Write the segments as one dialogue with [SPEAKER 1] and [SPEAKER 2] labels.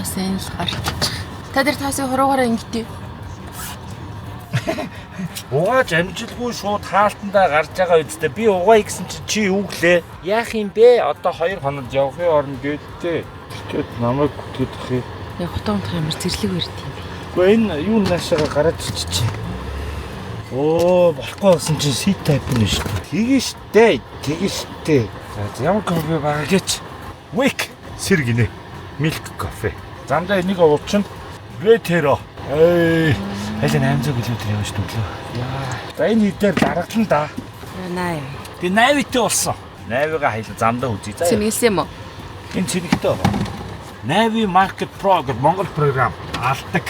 [SPEAKER 1] Тоос энэ л гарчих. Та тэр тоосыг хуруугаараа ингэтий.
[SPEAKER 2] Угааж амжилгүй шууд хаалтандаа гарч байгаа үсттэй. Би угаая гэсэн чи чи юу гэлээ? Яах юм бэ? Одоо 2 хоног явахын оронд гээдтэй. Тэгэхэд намайг гүтгэдэх юм.
[SPEAKER 1] Яг хутаа унтах ямар зэрлэг барьд юм бэ?
[SPEAKER 2] Гэхдээ энэ юу наашаага гараад ирчихэ. Оо, болохгүй болсон чинь C type нь шүү дээ. Тэгээ штэ, тэгээ штэ. За ямар кофе байгаа гэж. Wake сэр гинэ. Milk кофе. Замдаа энийг уучин. Ретро. Эй, аль 800 км явж өглөө. Яа. За энэ хэдээр дараглан да.
[SPEAKER 1] Наа.
[SPEAKER 2] Би 80-тэй болсон. 80-га хаялаа замдаа үзье. За.
[SPEAKER 1] Цэнгэлсэн юм уу?
[SPEAKER 2] Энэ цэнэгтэй байгаа. Navi Market Pro гэдэг Монгол програм алдаг.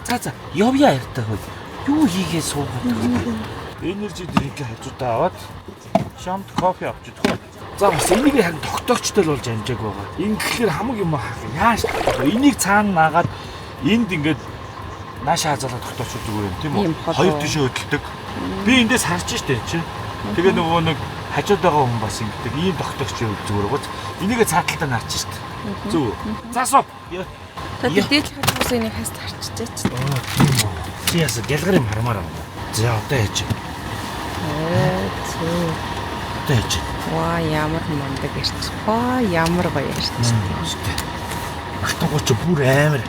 [SPEAKER 2] За за, явъя ярьдаг хөө. Юу хийгээ суугаад байгаа. Energy drink хажуудаа аваад шамд кофе авч идэх үү. За бас энийг харин тогтоогчтой л болж амжааг байгаа. Ингэхлээр хамаг юм хаах. Яаж тогтоох вэ? Энийг цаана наагаад энд ингээд наашаа хазаалаа тогтоочод зүгээр юм тийм үү?
[SPEAKER 1] Ийм холоо.
[SPEAKER 2] Хоёр тишээ хөдөлдөг. Би эндээс харж штэ чи. Тэгээ нөгөө нэг хажууд байгаа хүн бас ингэдэг. Ийм тогтоогч байвал зүгээр гоц. Энийгээ цааталтаа наарч штэ. Зөв үү? За суу.
[SPEAKER 1] Та тэр дээдлэх хажуугаас энийг хаст харчижээч.
[SPEAKER 2] Аа тийм үү. Чи яаса гялгар юм хармаар байна. За одоо яаж?
[SPEAKER 1] Ээ зөө.
[SPEAKER 2] Одоо яаж?
[SPEAKER 1] Ваа ямар мундаг ярьч. Ваа ямар гоё ярьч.
[SPEAKER 2] Штэ. Мартахгүй чи бүр амар.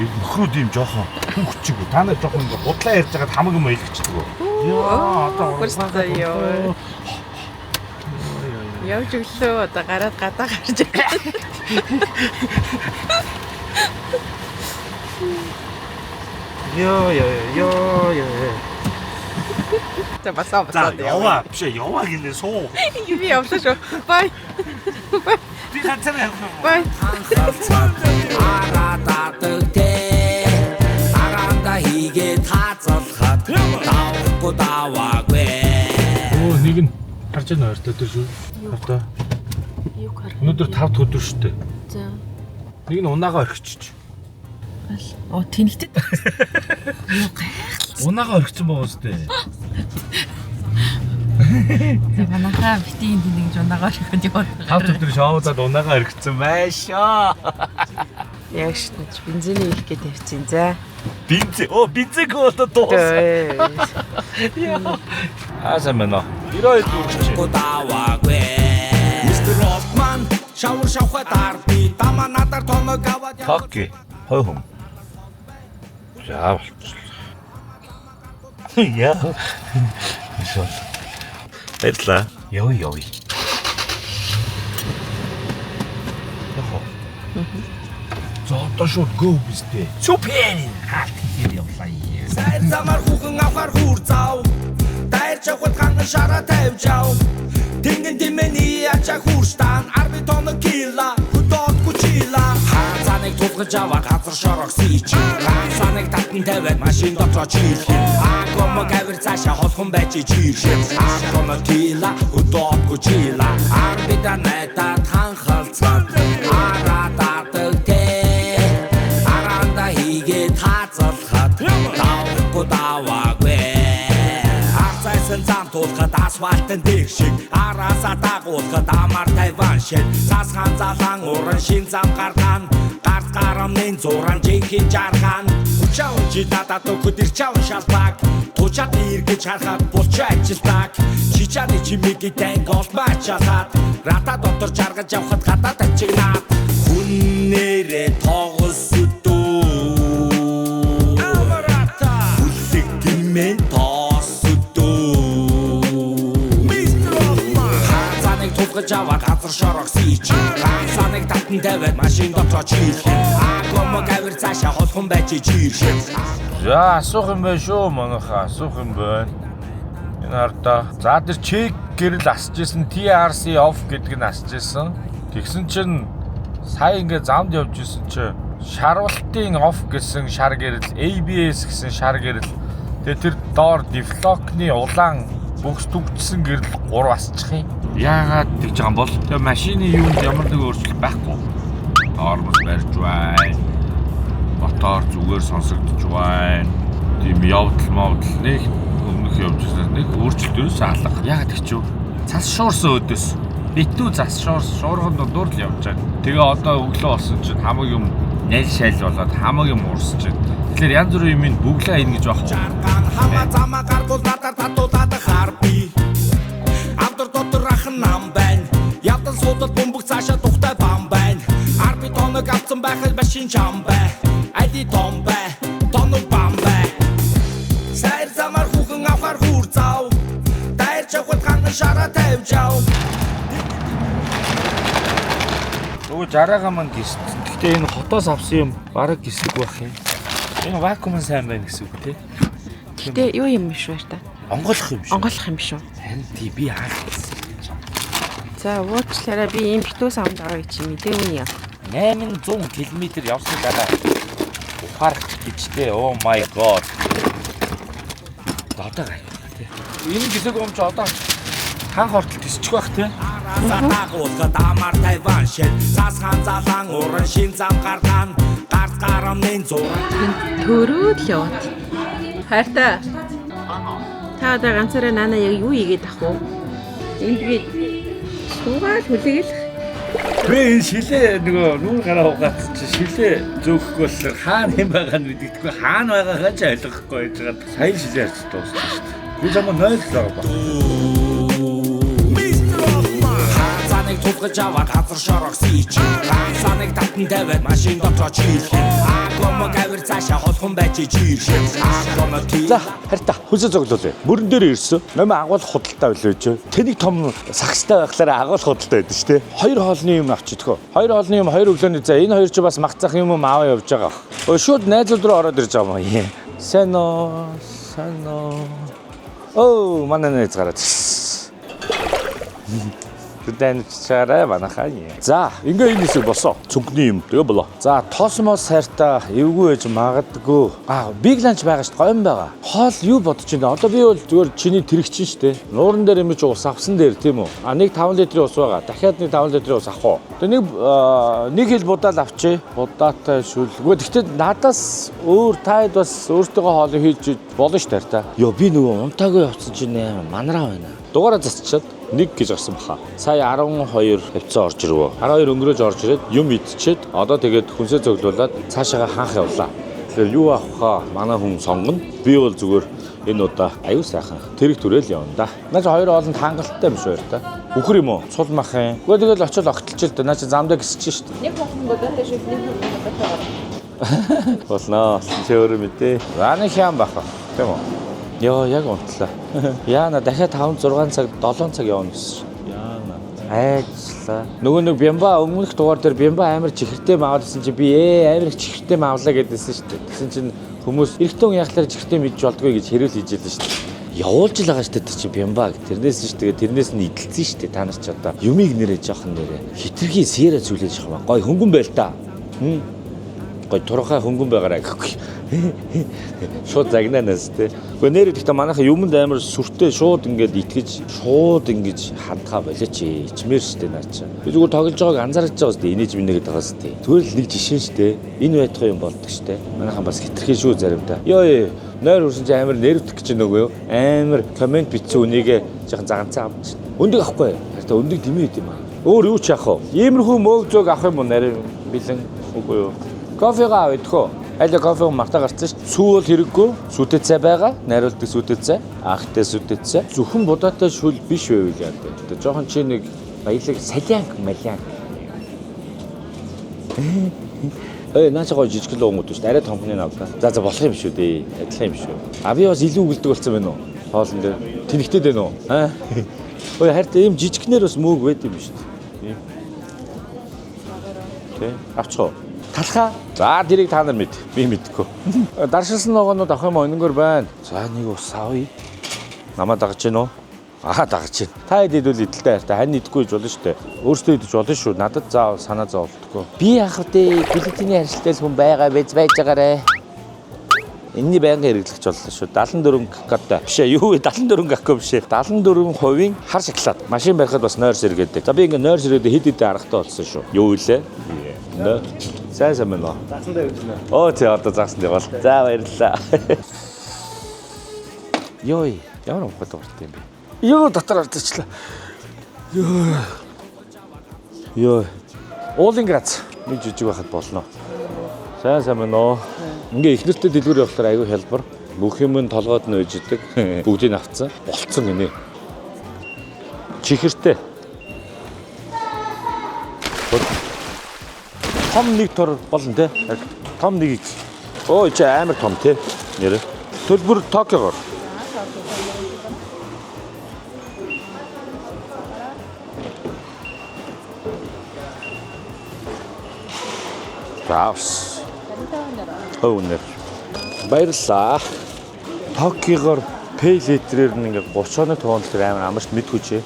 [SPEAKER 2] Тэр нөхрүүд юм жоохон хүүхчиг үү. Та нар жоохон ингээ худлаа ярьж байгаад хамаг юм илгэчихдэг үү? Яа одоо
[SPEAKER 1] Бүрстэ ёо. Явж өглөө одоо гараад гадаа гарч ирээ.
[SPEAKER 2] Ёо ёо ёо ёо.
[SPEAKER 1] За басаа
[SPEAKER 2] За
[SPEAKER 1] басаа.
[SPEAKER 2] яваа биш ээ яваа гинэ суу.
[SPEAKER 1] Би явлаа шүү. Бай.
[SPEAKER 2] Би ганцаараа явах юм.
[SPEAKER 1] Бай.
[SPEAKER 3] Араатадаг те араанда хийгээ таацалхад давхгүй даваагүй.
[SPEAKER 2] Өө нэг нь харж байна ойртой тэр шүү. Одоо
[SPEAKER 1] Юу хар.
[SPEAKER 2] өнөөдөр 5 дахь өдөр шүү дээ.
[SPEAKER 1] За.
[SPEAKER 2] Нэг нь унаага орхичих.
[SPEAKER 1] Аль. Оо тэнэгтэд. Юу гайхал.
[SPEAKER 2] Унаага орхисон байгаа үстэй.
[SPEAKER 1] За манайхаа битийн тэнд ингэж унагаа орхиод яваад
[SPEAKER 2] 5 дахь өдөр шоудаад унаага орхисон байшаа.
[SPEAKER 1] Яг шүү дээ. Бензиний их гээд тавьчихин за.
[SPEAKER 2] Бензин. Оо бензин одоо дууссан. Аа сайн байна уу. 92 дүүрч.
[SPEAKER 3] Даваагүй. Мистер Олдман шавар шавхад арби дама надаар тоног аваад
[SPEAKER 2] Токи. Хой хүм. За болчихлоо. Яа. Шол. Баярлаа. Йоо ёо. Яхо. За одоо шууд go бистэ. Супер. Хаалт хийхээр явлаа.
[SPEAKER 3] Сайр замаар хүүхэн авахар хүүр зав. Дайрч явхад ганган шараа тавьж ав. Тэнгэн тэмэний ачаа хүүрштан арби тоног кила хөдөөдгүй чила. Хаацаныг тулгаж аваа газар шорох сич. Хаацаныг татан тавиад машин дотроо чийлэх. Агомог авир цаашаа холхон байж чирш. Агомог кила хөдөөдгүй чила. Арбида найдаад ханхалцаад араатадаг те. Араанда хийгээ таацалхад давхгүй даваагүй. Арцайсан зам туулахад асфальтын дээр шиг араасаа дагуулхад амар тайван шиг цасхан залан уран шин зам гарган гарц гарамны зуран жинхэнэ жарган хүчаун чи надад өгөхөд ирчаун шалбаг тучаад эргэж харахад булчаа ажилтаг чичааны чимээг танк олмаа чалаад рата дотор жаргаж явхад гадаад ачигнаад хүн нэрээ тогс өдөө Амарата үлэг тэмэн тоос өдөө Мистер Олман хаацаныг тулгаж аваа газар шорох сич хаацаныг татан тавиад машин дотроо чийлэх агомог авир цаашаа холхон байж чирш.
[SPEAKER 2] За асуух юм байна шүү манайхаа асуух юм байна. Энэ хардаа. За тэр чек гэрэл асж исэн TRC off гэдэг нь асж исэн. Тэгсэн чинь сая ингээ замд явж исэн чинь шарвалтын off гэсэн шар гэрэл, ABS гэсэн шар гэрэл. Тэгээ тэр доор дефлокны улаан бөгс түгжсэн гэрэл 3 асчих юм. Яагаад тэгж байгаа юм бол тэгээ машины юунд ямар нэг өөрчлөлт байхгүй. Тормоз барьж байна. Мотор зүгээр сонсогдож байна. Тийм явдал мовдол нэг өмнөх явж байсан нэг өөрчлөлт ерөөсөө алга. Яагаад гэж юу? Цас шуурсан өдөөс. Битүү зас шуурган дундуур л явж байгаа. Тэгээ одоо өглөө болсон чинь хамаг юм нэл шайл болоод хамаг юм уурсаж байна. Тэгэхээр янз бүрийн юм бүглээ хийнэ гэж байх уу?
[SPEAKER 3] Жарган хама зама гаргуул надаар татуулаад хар би. Авдар дотор ахан нам байна. Явдал суудал бөмбөг цаашаа тухтай бам байна. Арби тоног авцсан байхад машин чам бай. Али том бай. Тоног бам бай. Сайр замаар хүүхэн авахар хүр зав. Дайрч явхад ганган шараа тавьж ав.
[SPEAKER 2] Нөгөө 60-ага маань гиссэн. Гэхдээ энэ хотоос авсан юм бараг гисдэг байх юм. Энэ вакуум нь сайн байна гэсэн үг тий.
[SPEAKER 1] Гэтэ юу юм биш үү та?
[SPEAKER 2] Онгойлох юм шиг.
[SPEAKER 1] Онгойлох юм биш үү?
[SPEAKER 2] Харин тий би хаах.
[SPEAKER 1] За уучлаарай, би ийм битүү савнд орё чи мэдээгүй юм.
[SPEAKER 2] 800 км явсны дараа ухаарах гэжтэй. Oh my god. Одоо гайхах тий. Энэ гисэг юм чи одоо хан хортол тисчих байх тий.
[SPEAKER 3] Араасаа дагуулгад амар тайван шил. Цаасгаан залаан уран шин зам гаргаан. Гарц гарамны зуран.
[SPEAKER 1] Төрөөд л яваад. Хайртай. Та одоо ганцаараа наана яг юу хийгээд ах вэ? Энд би суугаад хүлээгээл.
[SPEAKER 2] Би энэ шилээ нөгөө нүүр гараа угаацсан чи шилээ зөөхөхгүй болохоор хаана юм байгаа нь мэддэхгүй, хаана байгаагаа ч ойлгохгүй байж байгаа. Сая шилээ харж дууссан шүү дээ. Би чамаа 0 л байгаа ба.
[SPEAKER 3] Mr. Osman. Хаацаныг тулгаж аваад газар шорох сийч. Хаацаныг татан тавиад машин дотроо чийлэх. Агомог авир цаашаа холхон байж чийлэх. Агомог тий.
[SPEAKER 2] За харта хүсэ цоглуулъя. Мөрөн дээр ирсэн. Номын агуулах худалдаа билүү чи. Тэнийг том сагстай байхлаараа агуулах худалдаа байдаг шүү дээ. Хоёр хоолны юм авчидгөө. Хоёр хоолны юм, хоёр өглөөний за энэ хоёр чи бас мах зах юм аваа явж байгаа. Өө шууд найзууд руу ороод ирж байгаа юм. Сайн уу? Сайн уу? Оо манай найз гараад ирсэн. Тэдэн чараа манайхаа. За, ингээ энэ хэсэг болсон. Цүнхний юм. Тэгээ болоо. За, тоосмоос хайртай эвгүй байж магадгүй. Аа, big lunch байгаа шүү дээ. Гоё юм байгаа. Хоол юу бодож байна? Одоо би бол зүгээр чиний тэрэгчин шүү дээ. Нууран дээр юм чи ус авсан дээр тийм үү? А нэг 5 литрийн ус байгаа. Дахиад нэг 5 литрийн ус авах уу? Тэгээ нэг нэг хил будаал авчи. Будаатай шүл. Үгүй гэхдээ надаас өөр таад бас өөртөөгөө хоолыг хийж болно шүү дээ та. Йоо би нөгөө унтаагүй явцсан чинь нэ манараа байна. Дугаараа засчаад нэг гэж гарсан баха. Сая 12 хавцаа орж ирвөө. 12 өнгөрөөж орж ирээд юм идчихэд одоо тэгээд хүнсээ цоглуулад цаашаага хаанх явлаа. Тэгэхээр юу авах хаа манай хүн сонгоно. Би бол зүгээр энэ удаа аюу сайхан тэрэг түрээл явна да. Наа чи хоёр хоолнд хангалттай юм шүү та. Үхэр юм уу? Цул мах юм. Үгүй тэгэл очил огтлж л да. Наа чи замдаа гисэж шүү дээ.
[SPEAKER 1] Нэг хохон бодоотой шүү, нэг хохон бодоотой гараа.
[SPEAKER 2] Болноо. Чи өөрөө мэдээ. За нэг хям баха. Тийм үү? Йоо яг унтлаа. Яана дахиад 5 6 цаг 7 цаг явна гэсэн. Яана. Айжлаа. Нөгөө нэг Бямба өмнөх дугаар дээр Бямба амар чихэртэй маавлсан чи би амар их чихэртэй маавлаа гэдээсэн шүү дээ. Тэгсэн чинь хүмүүс эрэгтэй хүн яхалаар чихэртэй мэдж болдгоо гэж хэрүүл хийж ялээ шүү дээ. Явуулж л байгаа шүү дээ чи Бямба гэх. Тэрнээс нь шүү дээ. Тэрнээс нь идэлцэн шүү дээ. Та нар ч одоо юмыг нэрээ жоохон нэрээ хитрхи сэрэ зүйлээж явах юм. Гой хөнгөн байл та. Гой турхай хөнгөн байгаарай гэхгүй. Шууд загнаанаас те. Гэхдээ нэр гэхдээ манайха юмд амар сүртэй шууд ингээд итгэж шууд ингэж хандхаа болооч ичмээр штэ наа чи. Би зүгээр тоглож байгааг анзаарч байгаа штэ инээж минь гэдэг байгаа штэ. Зүгээр л нэг жишээ штэ. Энэ байтугай юм болдог штэ. Манайхан бас хитрхи шүү заримдаа. Йоо нойр хүрсэн чи амар нервдэх гэж нөгөө юу? Амар комент бичсэн үнийгээ жоохон заганцаа авч. Өндөг авахгүй. Харин өндөг дэмий байд юм аа. Өөр юу ч яах вэ? Иймэрхүү мөөг зөөг авах юм уу нарийн бэлэн үгүй юу? Кофегаа авах идэх үү? Аль кофе мартаа гарцсан шүү. Сүү бол хэрэггүй. Сүүтэй цай байгаа. Найруулдаг сүүтэй цай. Анхтай сүүтэй цай. Зөвхөн будаатай шүл биш байвал яа вэ? Одоо жоохон чи нэг баялаг салянг малянг. Эй, наа чи гоё жижиг л унгууд шүү дээ. Арай томхны авлаа. За за болох юм шүү дээ. Адилхан юм шүү. А би бас илүү өгөлдөг болсон байна уу? Хоолн дээр. Тэнэгтэй дээ нөө. Аа. Ой харин ийм жижигнэр бас мөөг байд юм шүү дээ. Тэ. Авчих уу? Талхаа. За тэрийг та нар мэд. Би мэдэхгүй. Даршилсан ногоонууд авах юм өнөнгөр байна. За нэг ус авъя. Намаа дагаж гин үү? Аа дагаж гин. Та хэд идвэл идэлтэй хайртай. Хань идэхгүй гэж болно шүү дээ. Өөртөө идэж болно шүү. Надад заа санаа зовлтгүй. Би яах вэ? Бэлэтийн харилцалтай хүн байгаа биз байж байгаарэ. Энэний байнгын хэрэглэгч боллоо шүү. 74 какотой. Биш ээ, юу вэ? 74 какао биш ээ. 74% хар шоколад. Машин барихад бас нойр сэргээдэг. За би ингээ нойр сэргээдэг хэд хэдэн аргатай болсон шүү. Юу вэ? Нойр. Сайн сайн байна уу?
[SPEAKER 4] Загсан дээр явж байна.
[SPEAKER 2] Оо тий одоо загсан дээр бол. За баярлалаа. Йой, ямар ухаад урт юм бэ? Йоо дотор орчихлаа. Йоо. Йоо. Уулын грац нэг жижиг байхад болно. Сайн сайн байна уу? Ингээ их нэртэй дэлгүүр явахлаар айгүй хялбар. Бүх юм нь толгойд нь үйж идэг. Бүгдийг авцсан. Болцсон гинэ. Чихэртэй. Том нэг тор болно те. Том нэг. Өө чи амар том те. Нэрэ. Төлбөр Токиогоор. Давс. Хувь нэр. Баярлалаа. Токиогоор Pay later-ээр нь ингээ 30 хоног тугаан дээр амар амарч мэдгүй чи.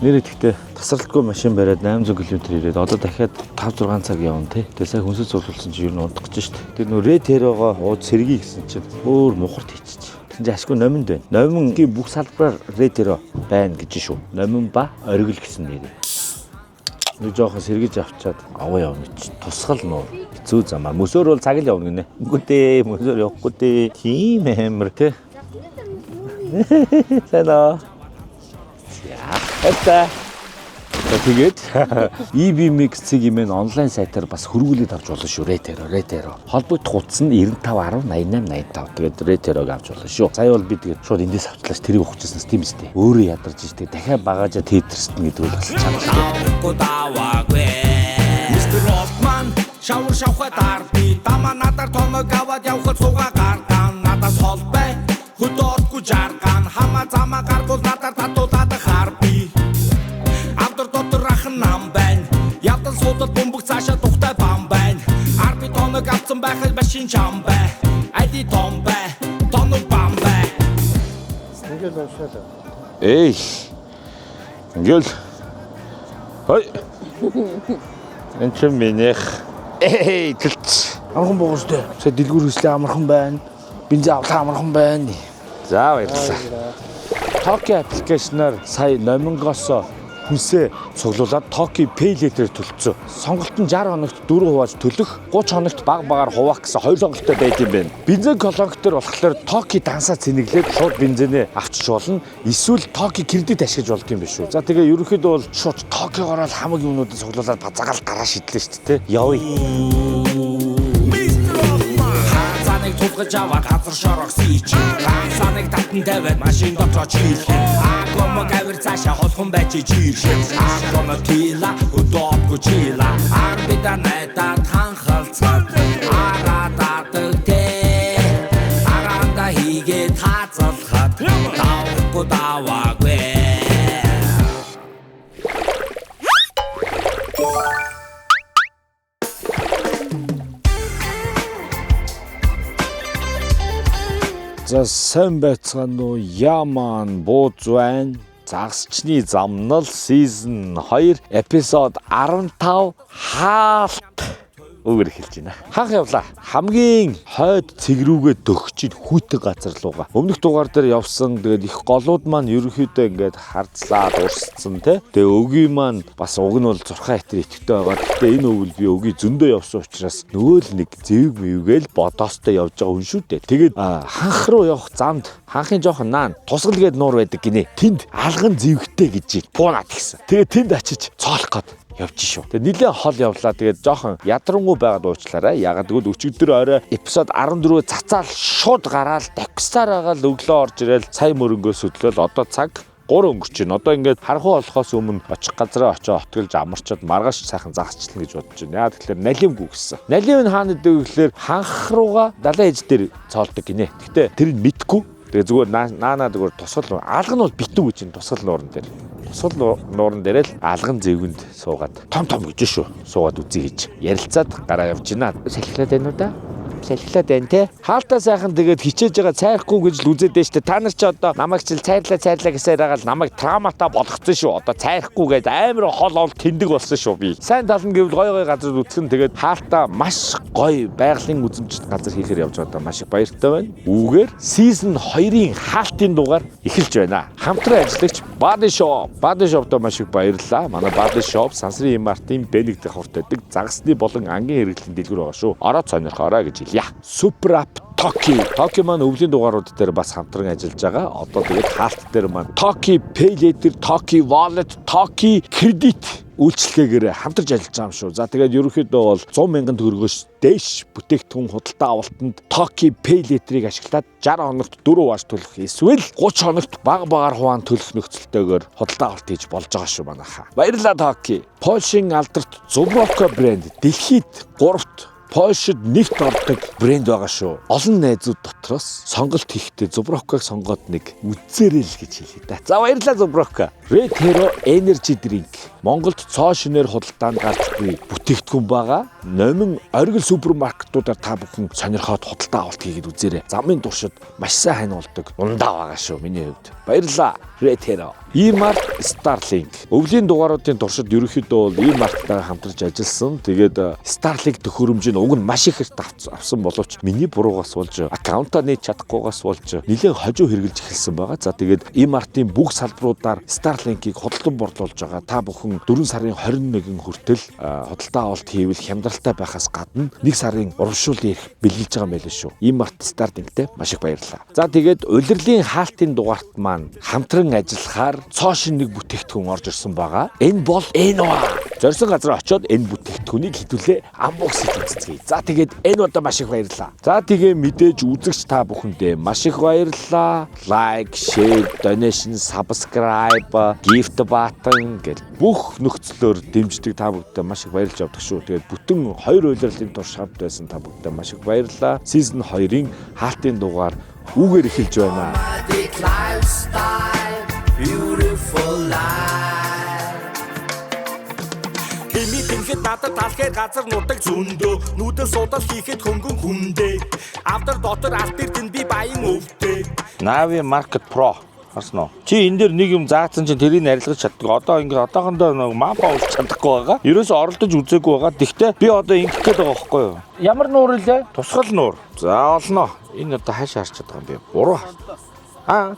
[SPEAKER 2] Нэр итгэхдээ тасралтгүй машин бариад 800 км ирээд одоо дахиад 5 6 цаг явна тий. Тэгээ сая хүнсээ цуглуулсан чинь ер нь унтах гэж штт. Тэр нөө Red Hero-го ууд сэргий гэсэн чинь өөр мухарт хийчих. Тэгсэн чинь ашгүй номинд байна. Номингийн бүх салбараар Red Hero байна гэж шүү. Номин ба оргил гэсэн нэр. Нэг жоохон сэргийж авчаад аваа явна чи. Тусгал нуур. Хэцүү замаар. Мөсөөр бол цаг л явна гинэ. Үгүй дээ, мөсөөр явахгүй дээ. Тийм амар тий. Сайн уу? За. За тэгээд EB Mix цэг юм онлайн сайтаар бас хөрвүүлээд авч болно шүү. Retero, Retero. Холбогдох утас нь 95 10 88 85. Тэгээд Retero-г авч болно шүү. Сая бол би тэгээд шууд эндээс авчлаач тэрийг ухчихсан тийм үстэй. Өөрөө ядарч штэ. Дахиад багаажаа тетрстэн гэдэг бол бас чанартай.
[SPEAKER 3] Давгүй даваагүй. Мистер Олдман шавар шавхад арби дама надаар тоног аваад явхад сууга гаргаан надаас хол бай хөдөөргүй жаргаан хамаа замаа гаргуул надаар татуулаад харби авдар дотор ахан нам байна явдал суудал бөмбөг цаашаа тухтай бам байна арби тоног авцсан байхад машин чам бай али том бай тоног бам бай.
[SPEAKER 4] Ингээл уншаалаа.
[SPEAKER 2] Эй. Ингээл. Хой. Энд чинь минийх. Эй, тэлц.
[SPEAKER 4] Амархан буугаа штэ. Сая дэлгүүр хөслөө амархан байна. Бензин авлаа амархан байна.
[SPEAKER 2] За баярлалаа. Токи application-аар сая номингоос хүнсээ цуглуулад Токи Pay Later төлцөө. Сонголт нь 60 хоногт 4 хувааж төлөх, 30 хоногт баг багаар хуваах гэсэн хоёр сонголттой байд юм байна. Бензин колонк дээр болохоор Токи дансаа цэнэглээд шууд бензинээ авчиж болно. Эсвэл Токи кредит ашиглаж болд юм биш үү. За тэгээ ерөнхийдөө бол шууд Токиогоор л хамаг юмнуудыг цуглуулад базаагаал гараа шидлээ шүү дээ. Явъя.
[SPEAKER 3] Мистер Олдман хаацаныг тулгаж аваад газар шорох сийч хаацаныг татан тавиад машин дотроо чийлэх Акомо гавэр цаашаа холхон байж жиршээ Акомо тила өдөөггүй чила Арбида найдаад ханхалцаад арададаг тэ Араанда хийгээд хаацалхад давхгүй даваагүй.
[SPEAKER 2] За сайн байцгаана уу? Яман бууз байна. Загасчны замнал season 2 episode 15 хаалт үгээр эхэлж байна. Ханх явлаа. Хамгийн хойд цэг рүүгээ дөхчид хүйтэн газар руугаа. Өмнөх дугаар дээр явсан тэгээд их голууд маань ерөнхийдөө ингээд хардслаад урсцсан тий. Тэгээ өгийн маань бас уг нь бол зурхаа хитэр итгэвтэй байгаа. Гэхдээ энэ өвөл би өгийн зөндөө явсан учраас нөгөө л нэг зэвэг мэвгээл бодоостой явж байгаа хүн шүү дээ. Тэгээд ханх руу явах замд ханхын жоохон наан тусгал гээд нуур байдаг гинэ. Тэнд алган зэвэгтэй гэж пуунаад гисэн. Тэгээд тэнд очиж цоолох гээд явж шүү. Тэгээ нилээн хол явлаа. Тэгээд жоохон ядрангуй байгаад уучлаарай. Ягаад гэвэл өчигдөр орой эпизод 14 цацаал шууд гараал доксаар агаал өглөө орж ирээл сая мөрөнгөө сөдлөөл одоо цаг 3 өнгөрч байна. Одоо ингээд харанхуй болохоос өмнө очих газараа очоо отголж амарчаад маргааш сайхан загасчлана гэж бодож байна. Яа тэгэхээр налимгүй гэсэн. Налим нь хаана идэв гэхээр ханх руугаа далайн ээж дээр цоолдог гинэ. Гэтэ тэр нь мэдгүй. Тэгээ зүгээр наанаа зүгээр тусгал алга нь бол битүү гэж энэ тусгал нууран дээр. Тусгал нууран дээр л алган зэвгэнд суугаад том том гэж шүү. Суугаад үзье гэж ярилцаад гараа явж байна. Салхилаад байна уу да? Салхилаад байна те. Хаалтаа сайхан тэгээд хичээж байгаа цайрахгүй гэж л үзээд байна штэ. Та нар чи одоо намайг чил цайрлаа цайрлаа гэсээр байгаа л намайг травмата болгоцсон шүү. Одоо цайрахгүй гэж амар хол ол тэндэг болсон шүү би. Сайн тал нь гэвэл гой гой газар үзэх нь тэгээд хаалтаа маш гоё байгалийн үзэмжит газар хийхээр явж байгаа маш их баяртай байна. Үүгээр season 2-ын хаалтын дугаар эхэлж байна. Хамтран ажиллагч Body Shop. Body Shop-то маш их баярлалаа. Манай Body Shop сансрын Мартын Бэнэг давхарт байдаг загасны болон ангийн хэрэглэлийн дэлгүүр байгаа шүү. Ороод сонирхоорой гэж хэлье. баярлалаа. Super App Toki. Toki маань өвлийн дугаарууд дээр бас хамтран ажиллаж байгаа. Одоо тэгээд хаалт дээр маань Toki Pay Later, Toki Wallet, Toki Credit үйлчилгээгээр хамтарч ажиллаж байгаа юм шүү. За, тэгээд ерөнхийдөө бол 100 мянган төгрөгөөс дээш бүтээгдэхүүн худалдаа авалтанд Toki Pay Later-ыг ашиглаад 60 хоногт 4 хувааж төлөх эсвэл 30 хоногт бага багаар хуваан төлөх нөхцөлтэйгээр худалдаа авалт хийж болж байгаа шүү, манайхаа. Баярлалаа, Toki. Польшийн алдарт Zubrowka брэнд дэлхийд 3-т, Польшид нэгт ордог брэнд байгаа шүү. Олон найзууд дотроос сонголт хийхдээ Zubrowka-г сонгоод нэг үзээрэй л гэж хэлье да. За, баярлалаа, Zubrowka. Red Hero Energy Drink Монголд цоо шинээр худалдаанд гарч буй бүтээгдэхүүн байгаа. Номин оргил супермаркетуудаар та бүхэн сонирхоод худалдаа авалт хийгээд үзээрэй. Замын туршид маш сайн ханиулдаг ундаа байгаа шүү миний хувьд. Баярлалаа, Red Hero. E-Mart Starlink. Өвлийн дугааруудын туршид ерөнхийдөө бол E-Mart-тайгаа хамтарч ажилласан. Тэгээд Starlink төхөөрөмж нь уг нь маш их хэрт авсан боловч миний буруугаас болж, аккаунтаа нээж чадахгүйгаас болж нэлээд хожуу хэрэглэж эхэлсэн байгаа. За, тэгээд E-Mart-ын бүх салбаруудаар Starlink-ийг худалдан борлуулж байгаа. Та бүхэн 4 сарын 21 хүртэл худалдаа авалт хийвэл хямдралтай байхаас гадна 1 сарын урамшууллын эрх бэлгэлж байгаа юм байлээ шүү. E-Mart Starlink-тэй маш их баярлалаа. За, тэгээд улирлын хаалтын дугаарт маань хамтран ажиллахаар цоо шинэ нэг бүтээгдэхүүн орж ирсэн байгаа. Энэ бол Энуа. Зорьсон газар очиод энэ бүтээгдэхүүнийг хэдүүлээ unbox хийж үзцгээе. За, тэгээд энэ удаа маш их баярлалаа. За, тэгээ мэдээж үзэгч та бүхэндээ маш их баярлалаа. Like, share, donation, subscribe, gift button гэл бүх нөхцлөөр дэмждэг та бүхэндээ маш их баярлж явдаг шүү. Тэгээд бүтэн хоёр улирлын турш хамт байсан та бүхэндээ маш их баярлалаа. Season 2-ын хаалтын дугаар үүгээр эхэлж байна.
[SPEAKER 3] Nomadic lifestyle, beautiful life. Хэмий тэнхэд надад талхаар газар нутаг зөндөө. Нүдэл судал хийхэд хөнгөн хүндээ. Авдар дотор алт эрдэнэ, би баян өвдөө.
[SPEAKER 2] Navi Market Pro харсан уу? Чи энэ дээр нэг юм заасан чинь тэрийг арилгаж чаддаг. Одоо ингээ одоохондоо нэг map аа уншиж чадахгүй байгаа. Ерөөсө оролдож үзээгүй байгаа. Тэгтээ би одоо ингэх гээд байгаа байхгүй юу? Ямар нуур илээ? Тусгал нуур. За, олноо. Энэ одоо хаашаа харж чаддаг юм бэ? Буруу. Аа.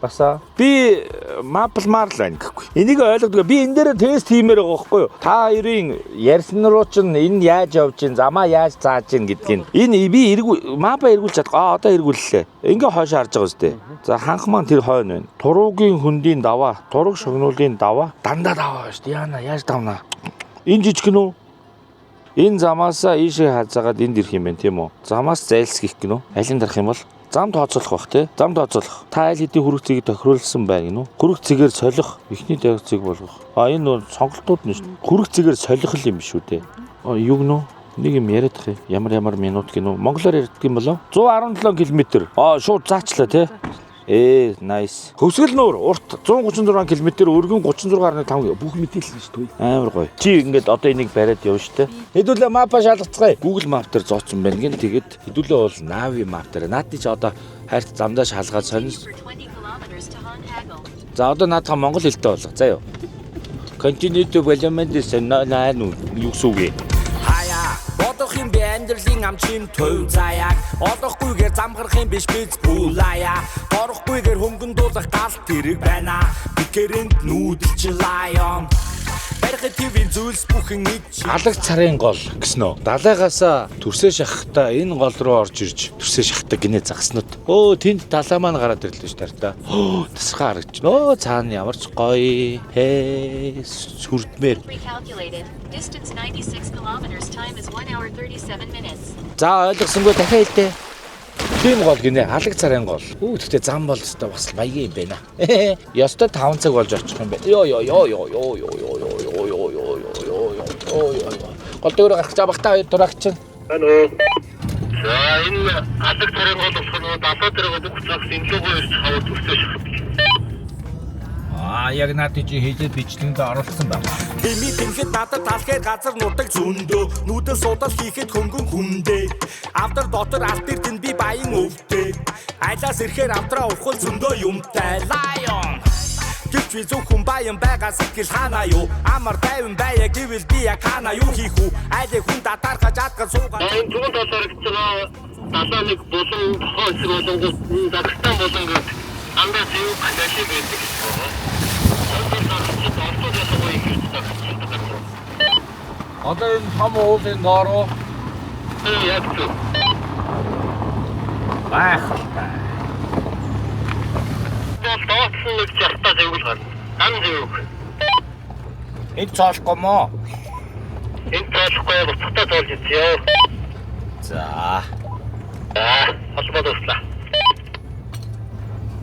[SPEAKER 2] Баса. Би map лмаар л байна гэхгүй. Энийг ойлгодог. Би энэ дээр тест хиймээр байгаа байхгүй юу? Та хоёрын ярьсан руу чинь энэ яаж явж гин, замаа яаж зааж гин гэдгийг. Энэ би эргүү map аа эргүүлж чадахгүй. Аа, одоо эргүүллээ. Ингээ хойшоо харж байгаа үстэй. За, ханх маань тэр хойно байна. Туруугийн хөндийн даваа, тураг шогнуулын даваа, дандаа даваа байна шүү дээ. Яана, яаж давнаа? Энэ жижиг гэнэ үү? Энэ замаасаа ийшээ хазаагаад энд ирэх юм байна, тийм үү? Замаас зайлсхийх гэнэ үү? Алин дарах юм бол зам тооцоолох бах, тий? Зам тооцоолох. Та аль хэдийн хүрэх цэгийг тохируулсан байна гэнэ үү? Хүрэх цэгээр солих, эхний дайг цэг болгох. А, энэ нөө сонголтууд нь шүү дээ. Хүрэх цэгээр солих л юм биш үү, дээ. А, юу гэнэ үү? Нэг юм яриад тах юм. Ямар ямар минут гэнэ үү? Монголоор ярьдаг юм болов? 117 км. А, шууд заачлаа, тий? Nice. Хөвсгөл нуур урт 136 км, өргөн 36.5, бүх мэдээлэл шүү дээ. Амар гоё. Чи ингээд одоо энийг бариад явна шүү дээ. Хэдүүлээ map аа шалгацгаая. Google Map дээр зооцсон байна гин. Тэгээд хэдүүлээ бол Navi Map дээр. Наадны чи одоо хайрт замдаа шалгаад сонис.
[SPEAKER 5] For 20 kilometers to Hon Hagel.
[SPEAKER 2] За, одоо наадхаа монгол хэлтэй болго. За юу. Continue to development is наа юу гэсэн үг вэ?
[SPEAKER 3] Хаяа бодох юм би амьдралын амчин төв заяаг. Олохгүйгээр замгарах юм биш биз бүлая. Торохгүйгээр хөнгөн дуулах галт тэрэг байна. Тэгэрэнд нүүдэлч lion. Барихад твийн зүйлс бүхэн ич.
[SPEAKER 2] Алаг царын гол гэсэн үү? Далайгаасаа төрсөө шахахдаа энэ гол руу орж ирж төрсөө шахдаг гинэ загаснууд. Өө, тэнд далай маань гараад ирлээ шүү дээ та. Өө, тасархай харагдаж байна. Өө, цаана ямар ч гоё. Хээ, сүрдмээр.
[SPEAKER 5] Recalculated. Distance 96 kilometers. Time is 1 hour 37 minutes.
[SPEAKER 2] За, ойлгосонгүй, дахиад хэлдэ. Тийм гол гинэ, алаг царын гол. Үу, тэгтээ зам бол өстой бас маягийн юм байна. Ёстой 5 цаг болж очих юм байна. Йоо ёо ёо ёо ёо ёо ёо ёо ёо ёо ёо ёо ёо ёо ёо. Гол дөөрө гарах гэж багтаа хоёр дурагч чинь.
[SPEAKER 6] Алло. За, энэ алаг царын гол болох нь далай дээр бүх зогс энэ лугоо ирж хавар төрсөө шахах.
[SPEAKER 2] Аа, яг наад чи хийлээ бичлэгэнд оруулсан байна.
[SPEAKER 3] Хэмий тэнхэд надад талхаар газар нутаг зөндөө. Нүдэл судал хийхэд хөнгөн хүндээ. Авдар дотор алт эрдэнэ, би баян өвдөө. Айлаас ирэхээр авдраа ухал зөндөө юмтай. Lion. Гэвч би зөвхөн баян байгаа сэтгэл ханаа юу? Амар тайван байя гэвэл би яг ханаа юу хийх үү? Айлын хүн дадархаж адган суугаад.
[SPEAKER 6] За, энэ зүүн талаар гэж байгаа далай нэг булан тохоо хэсэг болонгууд Дагстан болон гэдэг дандаа зэв галаши байдаг гэж байна. Ордууд ялангуяа их гэж дагсан.
[SPEAKER 2] Одоо энэ том уулын доороо
[SPEAKER 6] Яг зөв.
[SPEAKER 2] Гайхалтай.
[SPEAKER 6] Бол доотлон нэг 60 та зэвгэл гарна. Дан зэвг.
[SPEAKER 2] Энд цоолохгүй мó?
[SPEAKER 6] Энд цоолохгүй, буцахтаа цоолж идсэн.
[SPEAKER 2] За.
[SPEAKER 6] За, холбоо дуслаа.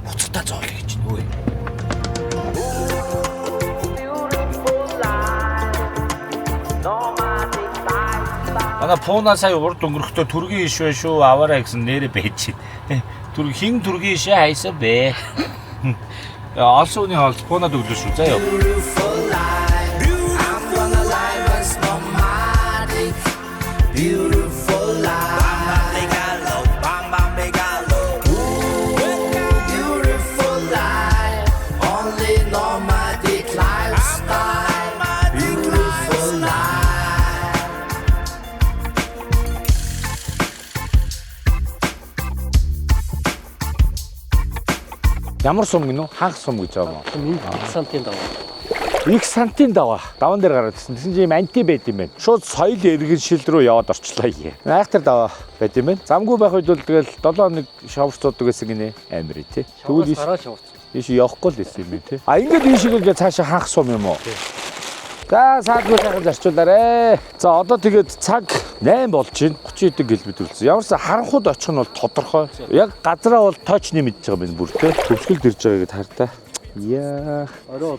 [SPEAKER 2] Буцахтаа цоолъё гэж нүү. Манай Пуна сая урд өнгөрөхдөө түргийн иш байна шүү аваарай гэсэн нэрээ байж. Түр хин түргийн ишээ хайсан бэ? Олсон үний хоол Пунад өглөө шүү заяа.
[SPEAKER 3] I'm gonna live as nomadic. Beautiful life. Bam bam bigalo. Ooh, beautiful life. Only nomadic lifestyle. Beautiful life.
[SPEAKER 2] Ямар сум гинүү? Ханх сум гэж байгаа юм уу?
[SPEAKER 7] Сантын даваа.
[SPEAKER 2] Их сантын даваа. Даван дээр гараад ирсэн. Тэгсэн чинь ийм анти байд юм байна. Шууд соёл эргэн шил рүү яваад орчлоо. Айхтар даваа байд юм байна. Замгүй байх үед бол тэгэл 7 хоног шовр цуудаг гэсэн гинэ амир тий.
[SPEAKER 7] Тэгвэл гараа шовц.
[SPEAKER 2] Ийш явахгүй л байсан юм байна тий. А ингээд ийш ингээд цаашаа ханх сум юм уу? За саадгүй сайхан зарчуулаарэ. За одоо тэгээд цаг 8 болж байна. 30 хэдэн километр үлдсэн. Ямар ч харанхууд очих нь бол тодорхой. Яг газраа бол точны мэдж байгаа юм бүр тий. Төвсгөлд ирж байгааг таартай. Яа.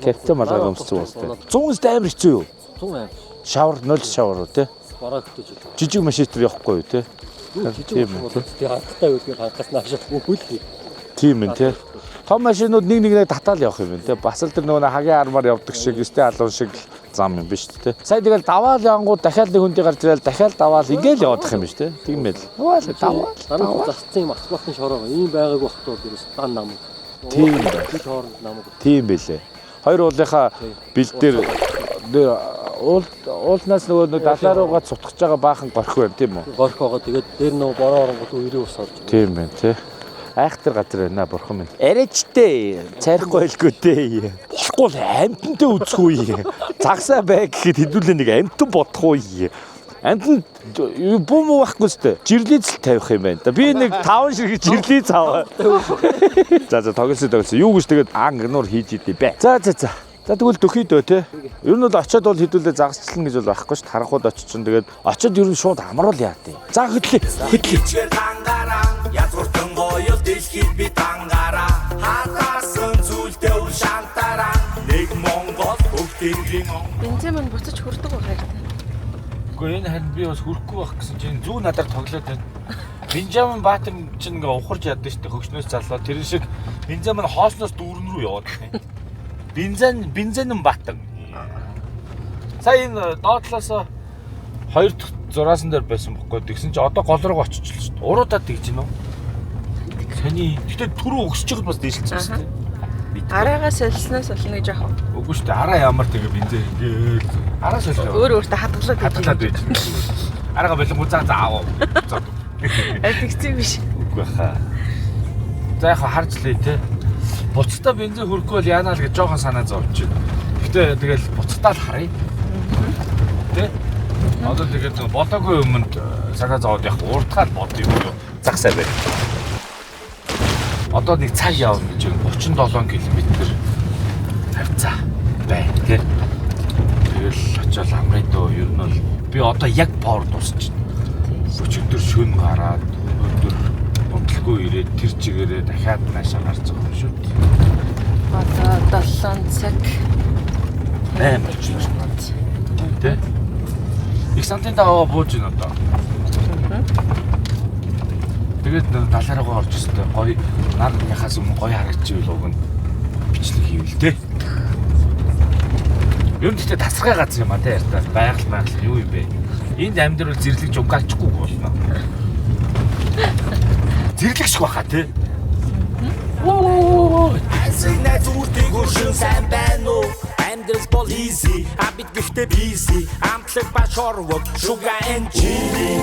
[SPEAKER 2] Капитан малгай өмссөн уустай. 100 амар хэцүү юу?
[SPEAKER 7] 100 аим.
[SPEAKER 2] Шавар 0 шавар уу тий.
[SPEAKER 7] Бараа хөтөж илүү.
[SPEAKER 2] Жижиг машин дээр явахгүй юу тий.
[SPEAKER 7] Жижиг бол тий хангалттай байдгийг хангаас нааш үхэл.
[SPEAKER 2] Тийм ээ тий. Том машинууд нэг нэгнээ татаал явах юм байна тий. Бас л тэр нөгөө хагийн армаар явдаг шиг, өстэй алуун шиг зам юм биш тий. Сая тэгэл даваал янгууд дахиад нэг хүндий гарч ирэл дахиад даваал ингээл явах юм биш тий. Тийм байл. Даваал даваал.
[SPEAKER 7] Дараа нь засцсан юм асфальтын шороо ийм байгаагүй бохтой бол ерөөс дан нам.
[SPEAKER 2] Тийм байна.
[SPEAKER 7] Би хооронд намаг.
[SPEAKER 2] Тийм байлээ. Хоёр уулынхаа бил дээр уул уулнаас нөгөө далаа руугаа цутгаж байгаа баахан горх байна тийм үү?
[SPEAKER 7] Горх байгаа. Тэгээд дээр нөгөө бороо оронгууд үерийн ус орж.
[SPEAKER 2] Тийм байна тий. Айхтар газар байна бурхан минь. Арайчтэй цайрахгүй байлгүй дээ. Болохгүй л амтантай үзэхгүй. Загсаа бай гэхэд хэдүүлээ нэг амтан бодохгүй. Амтан бүү муу байхгүй сте. Жирлиз л тавих юм байна да. Би нэг 5 ширхэг жирлиз аваа. За за тоглосон тоглосон. Юу гэж тэгээд ан гнуур хийж идэв бэ. За за за. За тэгвэл дөхий дөө те. Ер нь бол очиод бол хэдүүлээ загасчлана гэж бол байхгүй ш. Таранхууд очиж чинь тэгээд очиод ер нь шууд амруул яа тий. За хөдлөө. Хөдлөө.
[SPEAKER 3] Хичээр дангараа язгууртан гоёл дэлхийд би дангараа хатаасан зүйлдээ үл шантараа нэг Монгол бүгдийн
[SPEAKER 1] Бензин мань буцаж хүрдэг байх хэрэгтэй.
[SPEAKER 2] Үгүй энэ харин би бас хүрхгүй байх гэсэн чинь зүү надаар тоглоод байна. Бенжамин Баттон чинь ингээ ухарч яддаг шүү дээ хөгшнөөс залуу. Тэр шиг Бенжамин хоосноос дүүрэн рүү яваад байна. Бензан Баттон. Сая энэ доотлоос хоёр дахь зураасан дээр байсан бохгүй. Тэгсэн чинь одоо гол руу очичлаа шүү дээ. Уруудаад тэгж гинөө. Сони гэтээ түрүү өгсөж байхад бас дээшилсэн шүү дээ.
[SPEAKER 1] Араагаа солиснаас болно гэж яах вэ?
[SPEAKER 2] Үгүй шүү дээ. Араа ямар тэгээ бензин ингээл араа солио.
[SPEAKER 1] Өөр өөртөө хадгалаад
[SPEAKER 2] хадгалаад байж. Араагаа болонгоо за за аав. За.
[SPEAKER 1] Тэгсэн биш.
[SPEAKER 2] Үгүй хаа. За яг харж лээ те. Буцтаа бензин хүрхгүй бол яана л гэж жоохон санаа зовж байна. Гэтэ тэгэл буцтаа л харъя. Тэ? Одоо тэгээд бодоогүй юмд санаа зовоод яг урдгаал бод юм уу? Загсаа бай. Одоо нэг цаг явна гэж 37 км хавцаа байна тэ. Тэгэл очиод амрын дөө ер нь бол би одоо яг power дуусчихна. Өчигдөр шөнө гараад өнөөдөр унтлгүй ирээд тэр чигээрээ дахиад наашаа гарч байгаа юм шүү дээ.
[SPEAKER 1] Одоо 7 цаг
[SPEAKER 2] 8 болчихлоо шүү дээ. Тэ? Их сантын даваа бууж байна одоо. Тэгээд далаа руугаа орж ирсэн гоё нар яхаас өмнө гоё харагдчихвэл уг нь бичлэг хийвэл тэ. Ер нь гэхдээ тасархай газар юм а тэ ярьтаа. Байгаль байгаль юу юм бэ? Энд амьдрал зэрлэг жугаалчихгүй болно. Зэрлэг шиг баха тэ.
[SPEAKER 3] Айсыг найз үртийг өршин сайн байна уу? Амьдрал бол easy, а бид гэхдээ busy. Амтлаг ба шорвог, sugar and chili.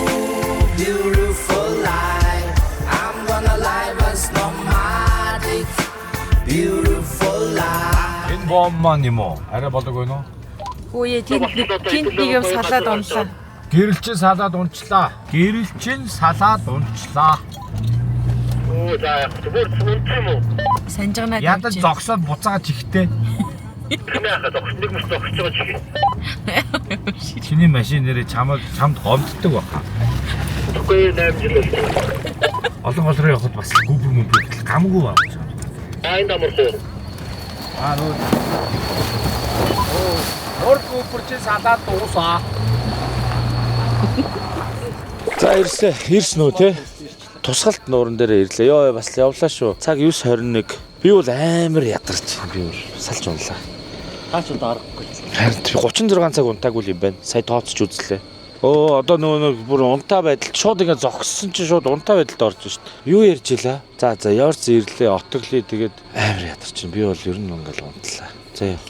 [SPEAKER 3] Beautiful life. I'm gonna live as nomadic. Beautiful life.
[SPEAKER 2] Энэ бомb маань юм уу? Арай болоог байна уу?
[SPEAKER 1] Үгүй ээ, тэнд нэг юм салаад унлаа.
[SPEAKER 2] Гэрэлчин салаад унчлаа. Гэрэлчин салаад унчлаа.
[SPEAKER 6] Оо за яг зүгээр унтсан юм уу?
[SPEAKER 1] Санжигнаа
[SPEAKER 2] Ядаж зогсоод буцаага чихтэй.
[SPEAKER 6] Тэмээ хаа зогс нэг мөс зогсож байгаа чих.
[SPEAKER 2] Чиний машин нэрээ чамд чамд гомддог баг.
[SPEAKER 6] Тэгэхгүй 8 жил болсон.
[SPEAKER 2] Олон гол руу явхад бас гүбэр мүбэр гэтэл гамгүй баг.
[SPEAKER 6] Аа энд амарх уу?
[SPEAKER 2] Аа нөө. Оо, нөр гүбэр чи салаад дуусаа. За ирсэн, ирсэн үү те? Тусгалт нууран дээр ирлээ. Йоо бас л явлаа шүү. Цаг 9:21. Би бол амар ядарч. Би бол салж унлаа.
[SPEAKER 7] Хаач одоо аргагүй.
[SPEAKER 2] Харин 36 цаг унтаагүй юм байна. Сая тооцож үзлээ. Өө одоо нөгөө нэг бүр унтаа байдалд шууд ингэ зогссон чинь шууд унтаа байдалд орж шít. Юу ярьж илаа? За за яварч ирлээ, отоглие тэгээд амар ядарч. Би бол ер нь ингээл унтлаа. За яа.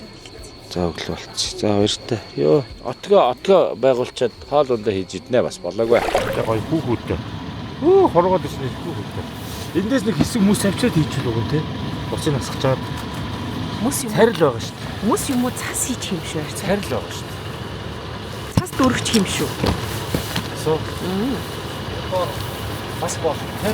[SPEAKER 2] За өглөө болчих. За баяртай. Йоо отгоо отгоо байгуулчаад хоол ундаа хийж иднэ бас болоогүй. Тэгээ гоё хүүхүүдтэй. Хөө хоргоод ирсэн хүүхүүдтэй. Эндээс нэг хэсэг мөс авчиад хийчихвэл уг нь те. Буцыг насгах чаад
[SPEAKER 1] Мөс юм.
[SPEAKER 2] царил байгаа шүү дээ.
[SPEAKER 1] Мөс юм уу цас хийчих юм шүү.
[SPEAKER 2] Царил байгаа шүү дээ.
[SPEAKER 1] Цас дөрвчих юм шүү.
[SPEAKER 2] Асуу. Бас бол те.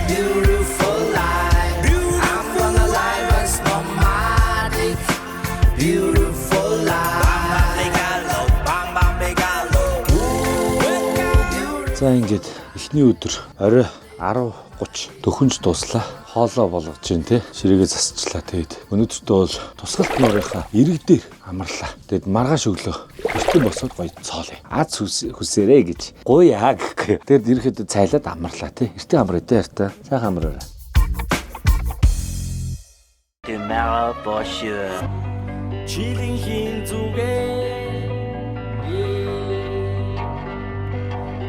[SPEAKER 3] Beautiful life. I'm gonna live as nomadic. Beautiful life. Bam bam begalo, bam bam begalo.
[SPEAKER 2] За ингээд эхний өдөр орой 10:30 төхөнж дуслаа. Хоолоо болгож чинь те ширээгээ засчлаа тэгээд өнөөдөртөө бол тусгалт нуурынхаа ирэг дээр амарлаа. Тэгээд маргааш өглөө эртэн босоод гоё цоолъё. Аз хүсээрэй гэж гуйя гэхгүй. Тэгээд ирэхэд цайлаад амарлаа те. Эртэн амраа те эртэ. Сайхан амраарай.
[SPEAKER 3] Чилийн хин зүгээ.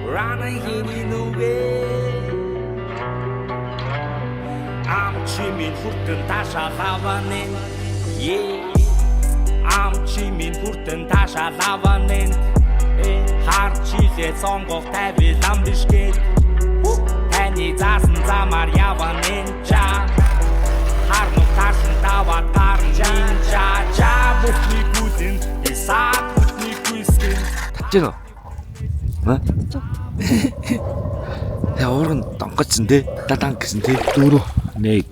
[SPEAKER 3] Рана хиний нүгэ. Ам чимин хүртэн таашаа лаванэ. Ам чимин хүртэн таашаа лаванэ. Хар чилээ сонгох тавилан биш гээд. Таны заасан замаар явна ча. Харнук таарсан таваад гарна ча ча бүхний гүлэн исаа бүхний гүйсгэн.
[SPEAKER 2] Татж гэнэ үү? Ха? Тэгээ уурга нь донгоцсон те. Дадан гэсэн те.
[SPEAKER 4] 4
[SPEAKER 2] 1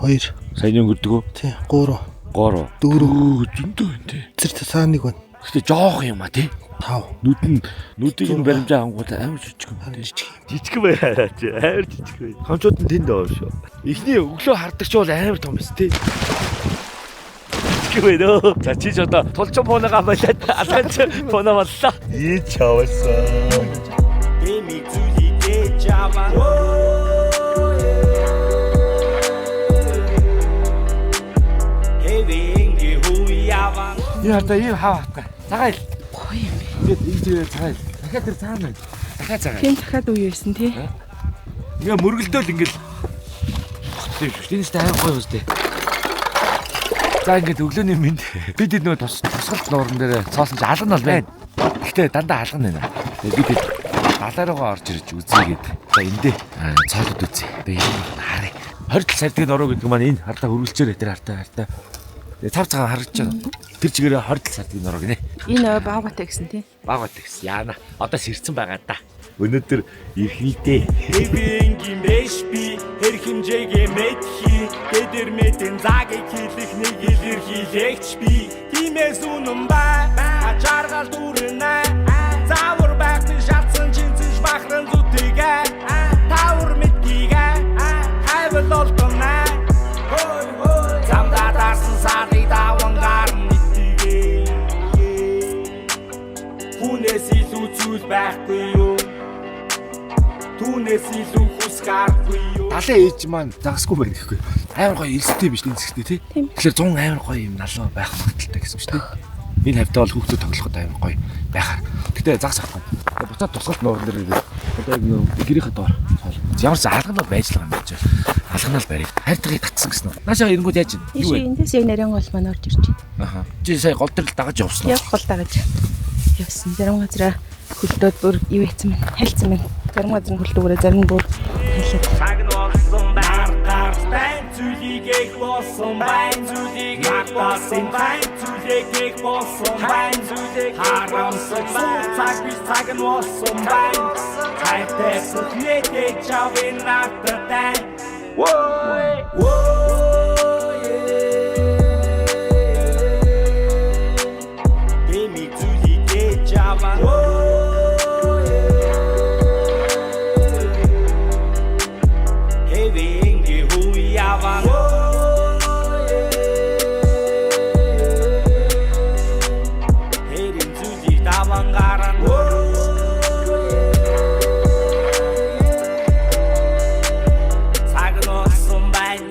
[SPEAKER 4] 2
[SPEAKER 2] Сайн өнгөрдөг үү?
[SPEAKER 4] тий 3
[SPEAKER 2] 3
[SPEAKER 4] 4
[SPEAKER 2] зөндөө юм те.
[SPEAKER 4] Тэр цаа нэг байна.
[SPEAKER 2] Гэтэ жоох юм а те.
[SPEAKER 4] 5
[SPEAKER 2] Нүд нь нүдийг нь баримжаа ангууд амар жижиг юм те.
[SPEAKER 4] жижиг.
[SPEAKER 2] Жижиг байраа чи амар жижиг бай. Хомчууд нь тэнд байгаа шүү. Эхний өглөө хардаг чи бол амар том биз те. Жижиг байна өө. За чи ч одоо тулчин пунагаа болоод алгач пуна боллоо. Ий чавсан.
[SPEAKER 3] Дэмий зүйлийг ээж аваа. Хэвэнги хуяава.
[SPEAKER 2] Энэ одоо ийм хав хатгаа. Цагаан ил.
[SPEAKER 1] Гоё юм бэ.
[SPEAKER 2] Ингээд энэ зүгээр цагаан ил. Дахиад тэр цаана байна. Дахиад цагаан.
[SPEAKER 1] Тэм дахиад үе байсан тий.
[SPEAKER 2] Ингээ мөргөлдөөл ингээл тогтсон юм шиг. Энэ ч амар гоё юм шүү. За ингээд өглөөний мэнд бид хэд нөгөө тусгалт нууран дээр цоосон чи алга нь бол байна. Гэхдээ дандаа алга нь байна. Тэгээд бид хэд далай руугаа орж ирж үзье гээд. За эндээ цоолод үзье. Тэгээ энэ харъя. 20 сардгийн нуруу гэдэг маань энэ хардаа хөргөлчээр тэр хартаа хартаа. Тэгээ цав цагаан харагдаж байгаа. Тэр чигээрээ 20 сардгийн нуруу гинэ.
[SPEAKER 1] Энэ ой баавгатай гэсэн тий.
[SPEAKER 2] Баагаад тэгс. Яана. Одоо сэрцэн байгаа да. Өнөөдөр эрхийдээ.
[SPEAKER 3] Хэвэнги мэш би хэр хэмжээгээ мэдхий. Тэдэр мэдэн цагийг хэлэх нэг илэрхийлэгч би. Тиймээс үнэн бай. Ачааргал дүрнэ. Заавар байхны шатсан чинцэж бахран зүтгээ. Таавар мэдгийгэ. Хайвал олдоно. Хой хой. Замдаа дарсан сарыг даван гарна итгээ. Хүнээс илүү зүйл байхгүй юу? Түүнээс илүү хүс гарахгүй юу?
[SPEAKER 2] Далайн ээж маань загасгүй байна гэхгүй. Амар гоё элстэй биш энэ зэгтээ тий. Тэгэхээр 100 амар гоё юм налуу байх магадaltaй гэсэн үг шүү дээ. Энэ хавьтаа бол хүүхдүүд тоглоход амар гоё байхаар. Гэтэ загас авахгүй. Буцаад тусгалт нууран дээр ирээд одоо яг нөө гэрийнхээ доор цоол. Ямар ч алган бол байж л байгаа юм байна. Алганаа л барь. Хайртагыг татсан гэсэн үү? Наашаа эренгүүд яаж юм?
[SPEAKER 1] Юу вэ? Эндээс яг нарийн гол маань орж ирж байна.
[SPEAKER 2] Аха. Чи сая гол дээр л дагаж явсан уу?
[SPEAKER 1] Яг гол дагаж явсан. Зарим газараа хөлдөөд бүр юу яцсан бэ? Хайлцсан байна. Зарим газар нь хөлдөөгөөрөө зарим нь бүр хайлаад.
[SPEAKER 3] Цаг нь болсон байна. Гартай зүйлийг их болсон байна. Зүйлийг их болсон байна. Зүйлийг их болсон байна. Зүйлийг харамсах цаг биш цаг нь болсон байна. Хайртай бүхнээдээ чавын надтай. Wой. Wой. Дэмий зүйлийг чаваа. Хэвэнги хуяван. Хэрэн зүйлийг даван гаран. Цаг нь болсон байна.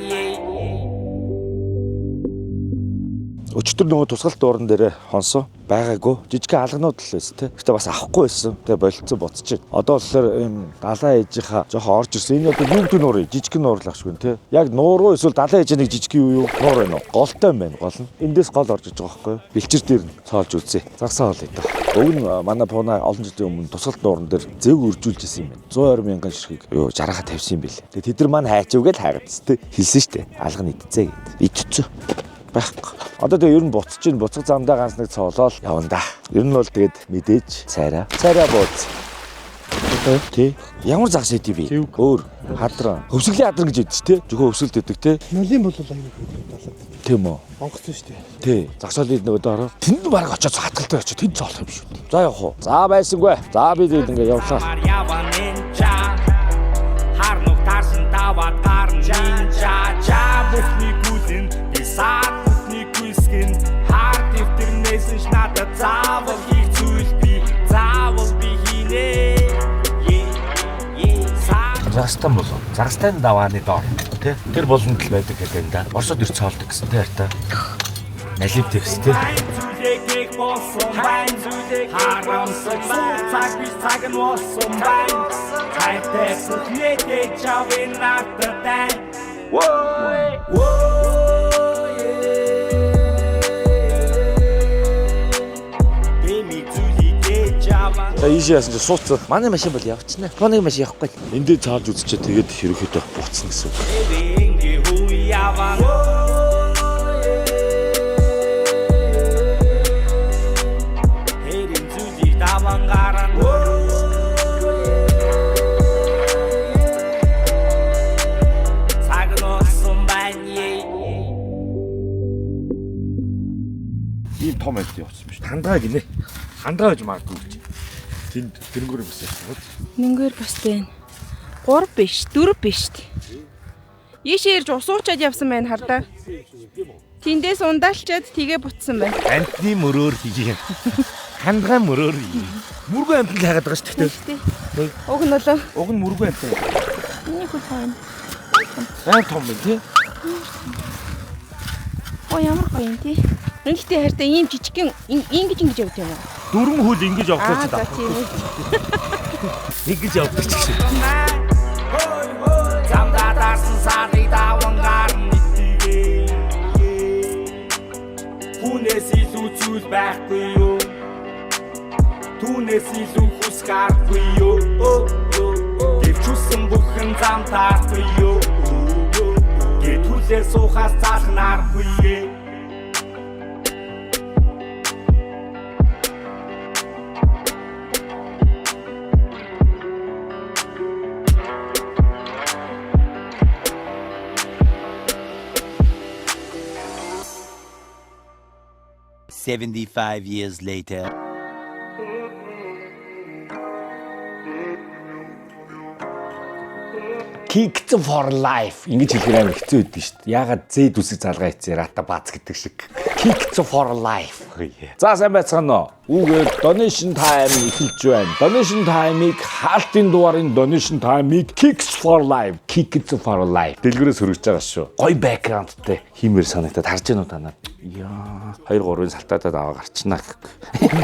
[SPEAKER 2] Өчтөр нөгөө тусгалт дууран дээр хонсон байгаагүй. Жижигхэн алганууд л байсан тий. Гэтэ бас авахгүй байсан. Тэгээ болцсон буцчих. Одоо болохоор ийм далайн ээжийнхаа жоохон орж ирсэн. Энэ одоо юу гэдэг нуур вэ? Жижигхэн нуур л ахшгүй тий. Яг нуур уу эсвэл далайн ээж нэг жижиг юу юу? Нуур байна уу? Голтой юм байна гол нь. Эндээс гол орж иж байгаа байхгүй юу? Бэлчээр дээр нь цоолж үзье. Загсаа хоол идэх. Уг нь манай пуна олон жилийн өмнө тусгалт нууран дээр зэв үржүүлж исэн юм байна. 120 мянган ширхэг юу жаргаа тавьсан юм бэл. Тэгээ тэд нар маань хайчив гэж хайгац тий. Хэлсэн штэ. Алга нь идцээ гэд. Идцээ. Байхгүй. Одоо тэгээ ер нь буцаж ин буцах замдаа ганц нэг цоолоод явна да. Ер нь бол тэгээд мэдээж цайраа. Цайраа бууз. Тий. Ямар загас идэв бэ? Өөр хадран. Хөвсгөлийн хадран гэж ядчих тий. Зөвхөн хөвсгөлд идэг тий.
[SPEAKER 4] Нолийн бол аюу талаад.
[SPEAKER 2] Тийм үү?
[SPEAKER 4] Онгоцсон шүү дээ.
[SPEAKER 2] Тий. Загсаалын нөгөө доор. Тэнд баг очиод хатгалтай очиод тэнд цоолох юм шүү дээ. За явах уу? За байсангүй. За би тэгээд ингээ явлаа.
[SPEAKER 3] Харнух таарсан таваад гарна. Ча ча бүхний гүлэн би саад бүхний гүйсгэн хар дэвтэрнээс нь надад заавал хийх зүйл би заавал би хийнэ.
[SPEAKER 2] Загастай болов. Загастай давааны доор тий. Тэр буланд л байдаг гэдэг юм да. Оросод ир цоолдог гэсэн тий хартай. Налив тэгс тий.
[SPEAKER 3] Зүйлийг болсон байна. Зүйлийг харамсах цаг биш цаг нь болсон байна. Хайртай бүхнээдээ чавын надтай. Wой. Wой. Дэмий зүйлийг чаваа.
[SPEAKER 2] За ийшээ яасан чи сууцсан. Манай машин бол явчихна. Фоны машин явахгүй. Эндээ цаалж үзчихээ тэгээд ерөөхдөө буцна гэсэн үг.
[SPEAKER 3] Хэвэнги хуяван. Хэрэн зүйлийг даван гаран. Цаг нь болсон байна.
[SPEAKER 2] Ийм том байд явчихсан биш. Хандгаа гинэ. Хандгаа гэж магадгүй гэж. Тэнд тэрнгүүр юм бас явсан.
[SPEAKER 1] Нөнгөөр бас байна. 3 биш, 4 биш. Ийшээ ирж усуучаад явсан байна хардаа. Тэндээс ундаалчаад тэгээ бутсан байна.
[SPEAKER 2] Амтны мөрөөр хийе. Хандгаа мөрөөр хийе. Мөргөө амтнд л хайгаад байгаа шүү дээ.
[SPEAKER 1] Тий. Уг нь болоо.
[SPEAKER 2] Уг нь мөргөө амт.
[SPEAKER 1] Миний хөл байна.
[SPEAKER 2] Амар том байна тий.
[SPEAKER 1] Оо ямар гоё юм тий. Ингэхдээ хайртай ийм жижигхэн ингэж ингэж явд юм уу?
[SPEAKER 2] Дөрвөн хөл ингэж явдаг
[SPEAKER 1] Аа
[SPEAKER 2] чи
[SPEAKER 1] за
[SPEAKER 2] даа.
[SPEAKER 1] тийм үү.
[SPEAKER 2] Ингэж явдаг ч гэсэн.
[SPEAKER 3] Замдаа дарсан сарыг даван гарна итгээ. Хүнээс илүү зүйл байхгүй юу? Түүнээс илүү хүс гарахгүй юу? Гэвч үсэн бүхэн зам таарахгүй юу? Гэт хүлээ суухаас заах наргүй.
[SPEAKER 8] Seventy-five years later.
[SPEAKER 2] Kicked for life ингэж хэлэхээр амар хэцүү байдаг шүү дээ. Яагаад Z үсэг залгаа хийцээ рата бац гэдэг шиг. Kicked for life. За, сайн байцгаана уу? Үүгээр donation time эхэлж байна. Donation time-ыг хаалтын дугаарын donation time-ыг Kicks for Life, Kicks for Life дэлгүүрээс хүргэж байгаа шүү. Гой background-тай хиймээр санагдаад харж байна уу та нар? Яа, 2 3-ын салтаатад аваа гарчнаа гэхгүй.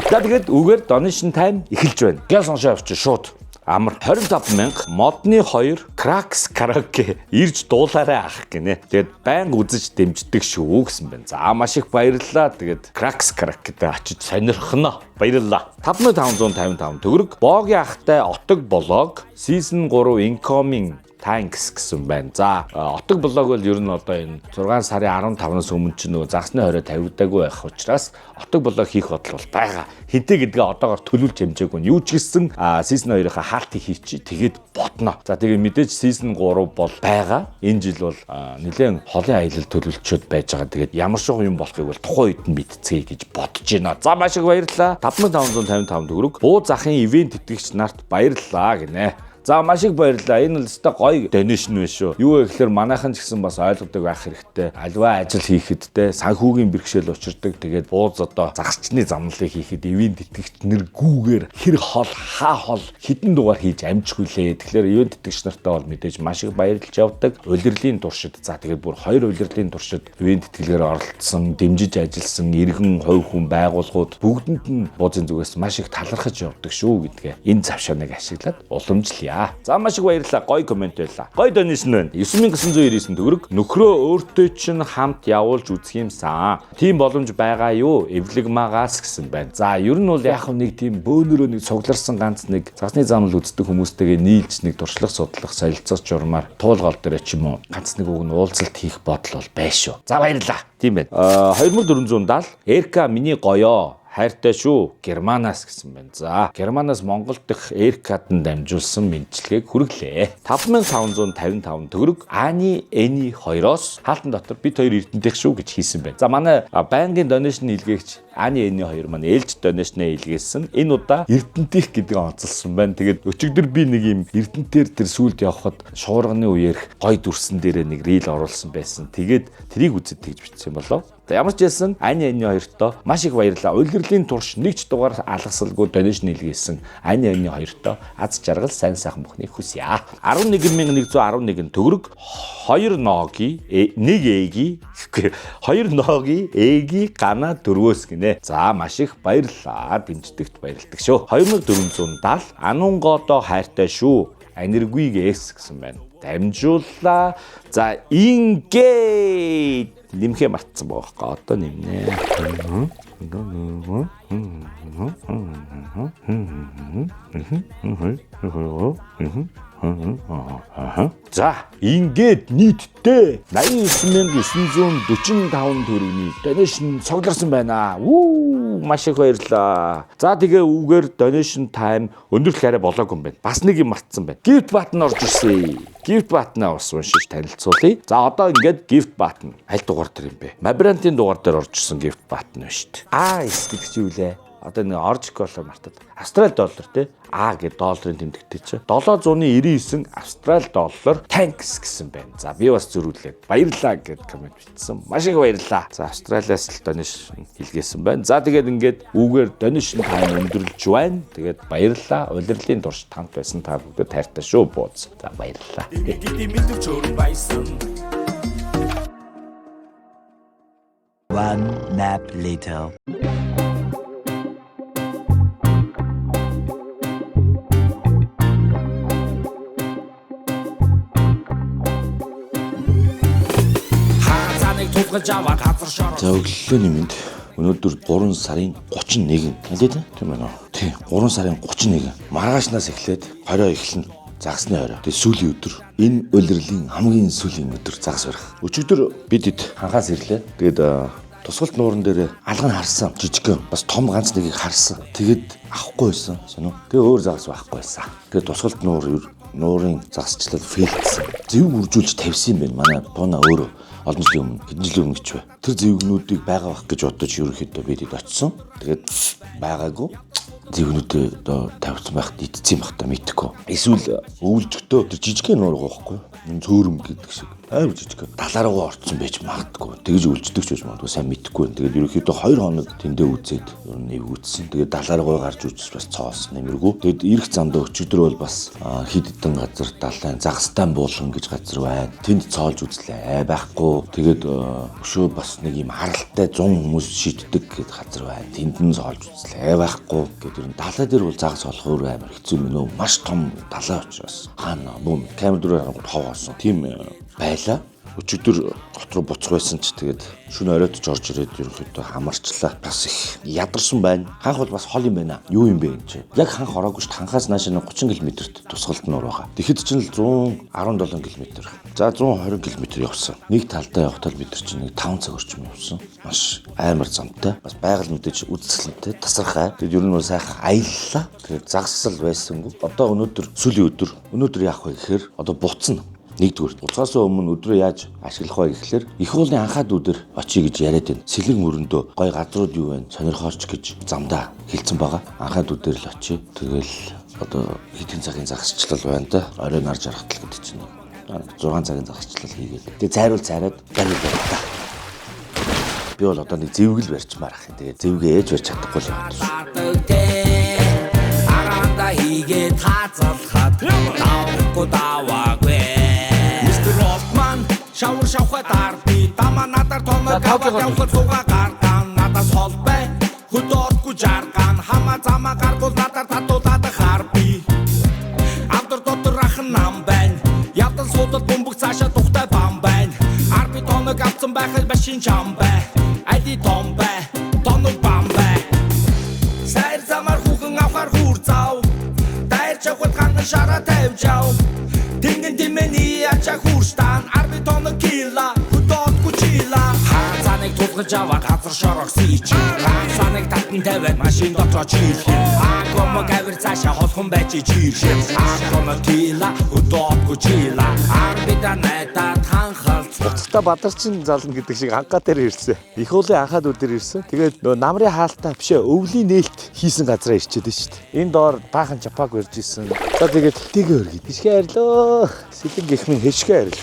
[SPEAKER 2] За, тэгээд үүгээр donation time эхэлж байна. Гяс уншаа авчи шууд. Амар 25 мянга модны 2 Cracks караоке ирж дуулаарай ах гинэ. Тэгээд байнга үзэж дэмждэг шүү гэсэн байна. За, маш их баярлалаа. Тэгээд Cracks караокетэй очиж сонирхно. Баярлалаа. 5555 төгрөг Богийн ахтай Отог блог season 3 incoming, thanks гэсэн байна. За, Отог блог бол ер нь одоо энэ 6 сарын 15-наас өмнө чинь нөгөө загасны хорой тавигдаагүй байх учраас Отог блог хийх бодол бол байгаа. Хинтээ гэдгээ одоогор төлөвлөж хэмжээгүй. Юу ч гэсэн season 2-ынхаа хаалтыг хийчих. Тэгээд бодно. За, тэгээ мэдээж season 3 бол байгаа. Энэ жил бол нэлээд холын аялал төлөвлөчөөд байж байгаа. Тэгээд ямар шугам юм болохыг бол тухайн үед нь мэдцгээе гэж бодож байна. За, маш их баярлалаа. 5555 төгрөг. Буу захын ивент тэтгэгч нарт баярлалаа гинэ. За, маш их баярлалаа. Энэ бол өстой гоё donation байна шүү. Юу вэ гэхээр манайхан ч гэсэн бас ойлгодог байх хэрэгтэй. Альва ажил хийхэд те санхүүгийн бэрхшээл учирдаг. Тэгээд бууз одоо загасчны замналыг хийхэд ивент тэтгэгч нэргүүгээр хэр хол хаа хол хэдэн дугаар хийж амжихгүй лээ. Тэгэхээр ивент тэтгэгч нартай бол мэдээж маш их баярлж явдаг. Улирлын туршид, за, тэгээд бүр хоёр улирлын туршид ивент тэтгэлгээр оролцсон, дэмжиж ажилласан иргэн, хувь хүн, байгууллагууд бүгдэнд нь буузын зүгээс маш их талархаж явдаг шүү гэдгээ энэ завшааныг ашиглаад уламжлая. За, маш их баярлалаа. Гоё comment байлаа. Гоё donation байна. 9999 төгрөг. Нөхрөө өөртөө чинь хамт явуулж үзэх юмсан. Тийм боломж байгаа юу? Эвлэгмагаас гэсэн байна. За, ер нь бол яг нэг тийм бөөнөрөө нэг цугларсан ганц нэг загасны замнал үздэг хүмүүстэйгээ нийлж нэг туршлага судлах, солилцоос журмаар туулгал дээр ч юм уу ганц нэг үг нь уулзалт хийх бодол бол байш шүү. За, баярлалаа. Тийм байна. 2470 Эрка миний гоёо хайртай шүү. Германаас гэсэн байна. За, Германаас Монгол дахь Эркад нь дамжуулсан мэндчилгээг хүргэлээ. 5555 төгрөг Ани Эни 2-оос хаалтан дотор бид хоёр эрдэнтэх шүү гэж хийсэн байна. За, манай байнгын donation илгээгч Ани Эни 2 маань ээлж donation илгээсэн. Энэ удаа эрдэнтих гэдэг онцолсон байна. Тэгээд өчигдөр би нэг юм эрдэнтээр тэр сүлд явхад шуурганы үеэрх гой дүрсэн дээрээ нэг reel оруулсан байсан. Тэгээд тэрийг үзээд тэгж бичсэн болов. За, ямар ч байсан Ани Ани хоёртоо маш их баярлалаа. Улирлын турш нэг ч дугаар алгасалгүй donation илгээсэн Ани Ани хоёртоо аз жаргал, сайн сайхан бүхнийг хүсье. 11,111 төгрөг 2 ноги 1 эги 2 ноги эги гана дөрвөөс гинэ. За, маш их баярлалаа. Дэмждэгт баярладаг шүү. 2470 Ануун годоо хайртай шүү. Аниргүйгээс гэсэн байна. Дамжууллаа. За, ингээд нэмхээ мартсан байгаа байхгүй. Одоо нэмнэ. За, ингээд нийтдээ 89,945 төгрөгийн donation цугларсан байна. Үү, маш их баярлалаа. За, тэгээ үүгээр donation time өндөрлөх арай болоогүй юм байна. Бас нэг юм мартсан байна. Gift button орж ирсэн. Gift button-аа бас уншиж танилцуулъя. За, одоо ингээд gift button аль дугаар дээр юм бэ? Мабрантын дугаар дээр орж ирсэн gift button байна шүү дээ. AS гэдэг чи юу лээ? Одоо нэг орж ирэхгүй болохоор мартаад. Австрали доллар те. А гэдэг долларын тэмдэгтэй чи. 799 австрали доллар thanks гэсэн байна. За, би бас зөрүүлээд баярлалаа гэд comment бичсэн. Маш их баярлалаа. За, Австралиас л donation илгээсэн байна. За, тэгээд ингээд үүгээр donation time өндөрлөж байна. Тэгээд баярлалаа. Улирлын турш хамт байсан та бүгдэд хайртай шүү бууз. За, баярлалаа.
[SPEAKER 3] Гэдэг мэдвч өрн байсан.
[SPEAKER 8] One nap later.
[SPEAKER 3] Хаацааныг тулгаж аваад газар шороо.
[SPEAKER 2] За, өглөөний мэнд. Өнөөдөр 3 сарын 31. Аль ээ? Тийм байна уу? Тийм, 3 сарын 31. Маргаашнаас эхлээд хорой эхэлнэ. Загасны хорой. Тэгээ сүүлийн өдөр. Энэ улирлын хамгийн сүүлийн өдөр загас барих. Өчигдөр бид хэд ханхаас ирлээ. Тэгээд тусгалт нууран дээр алган харсан. Жижигхэн бас том ганц нэгийг харсан. Тэгээд авахгүй байсан. Сонио. Тэгээ өөр загас байхгүй байсан. Тэгээд тусгалт нуурын загасчлал fail дсэн. Зэвэг үржүүлж тавьсан юм байна. Манай Буна өөрөө олон жилийн өмнө, хэдэн жилийн өмнө гэж вэ? Тэр зэвгнүүдийг байгаа бах гэж бодож ерөнхийдөө бид хэд очсон. Тэгээд байгаагүй. Зэвгнүүдээ одоо тавьсан байхад идсэн байх та мэдэхгүй. Эсвэл өвлжөктөө тэр жижигхэн нуур байхгүй юу? Цөөрөм гэдэг шиг.
[SPEAKER 9] Амар жижиг. Далаа руугаа орцсон байж магадгүй. Тэгж үлждэг ч байж магадгүй. Сайн мэдэхгүй байна. Тэгээд ерөнхийдөө 2 хоног тэндээ үзээд ер нь эвгүйтсэн. Тэгээд далаа руугаа гарч үзэж бас цоос нэмэргүй. Тэгээд ирэх замдаа өчигдөр бол бас хэд хэдэн газар далайн загастай буулган гэж газар байна. Тэнд цоолж үзлээ. Байхгүй. Тэгээд өшөө бас нэг юм харалтай 100 хүмүүс шийддэг гэдэг газар байна. Тэнд нь цоолж үзлээ. Байхгүй. Гээд ер нь далай дээр бол загас олох өөр амар хэцүү мөн үү? Маш том далай учраас хаана бүүм камер дөрөөр харангуут ховоосон. Тийм байлаа. Өчигдөр хот руу буцах байсан ч тэгээд шөнө оройтж орж ирээд ерөнхийдөө хамарчлаа. Бас их ядарсан байна. Ханх бол бас хол юм байна. Юу юм бэ энэ чи? Яг ханх ороогүй шүү дээ. Ханхаас нааш 30 км-т тусгалт нуур байгаа. Тэгэхэд чинь л 117 км. За 120 км явсан. Нэг талдаа явахтаа бид нар чинь нэг 5 цаг орчим явсан. Маш амар замтай. Бас байгаль мэдээж үзэсгэлэнтэй, тасархай. Тэгээд ер нь бол сайхан аяллаа. Тэгээд загсал байсангүй. Одоо өнөөдөр сүүлийн өдөр. Өнөөдөр яах вэ гэхээр одоо буцна. Нэгдүгээр буцаас өмнө өдрөө яаж ашиглах вэ гэхлээр их уулын анхаад өдөр очие гэж яриад байна. Сэлэг мөрөндөө гой газрууд юу вэ? Сонирхооч гэж замдаа хэлсэн байгаа. Анхаад өдөр л очие. Тэгэл одоо хэдэн цагийн загасчлал байна да. Орой нар жаргатал гэдэг чинь 6 цагийн загасчлал хийгээд. Тэгээ цайруул цайраад бариул барь та. Би бол одоо нэг зэвгэл барьчмаар ах юм. Тэгээ зэвгээ ээж барьж чадахгүй л яваад шүү.
[SPEAKER 3] Агаанда хийгээд хаацалхад давхгүй даваагүй. Шавар шавхад арби дама надаар тоног аваад явхад сууга гаргаан надаас хол бай хөдөөргүй жаргаан хамаа замаа гаргуул надаар татуулаад харби авдар дотор ахан нам байна явдал суудал бөмбөг цаашаа тухтай бам байна арби тоног авсан байхад машин чам бай али том бай тоног бам бай сайр замаар хүүхэн авахар хүр зав дайрч явхад ганган шараа тавьж ав Тэнгэн тэмэний ачаа хурштан арби тоног кила хөдөөргүй чила хаацаныг тулгаж аваа газар шорох сич хаацаныг татан тавиад машин дотроо чийлэх агомог авир цаашаа холхон байж чиршээ агомог кила хөдөөргүй чила арби да найдаад ханхалц
[SPEAKER 2] Буцалтаа бадарчин зална гэдэг шиг ангаа дээр ирсэн. Их уулын анхаад өдөр ирсэн. Тэгээд нөгөө намрын хаалтаа биш өвлийн нээлт хийсэн газараа ирчээд шүү дээ. Энэ доор баахан чапаг барьж исэн. За тэгээд тэгээ өргөе. Хишгэ арилоо. Сэлэн гэх минь хишгэ арил.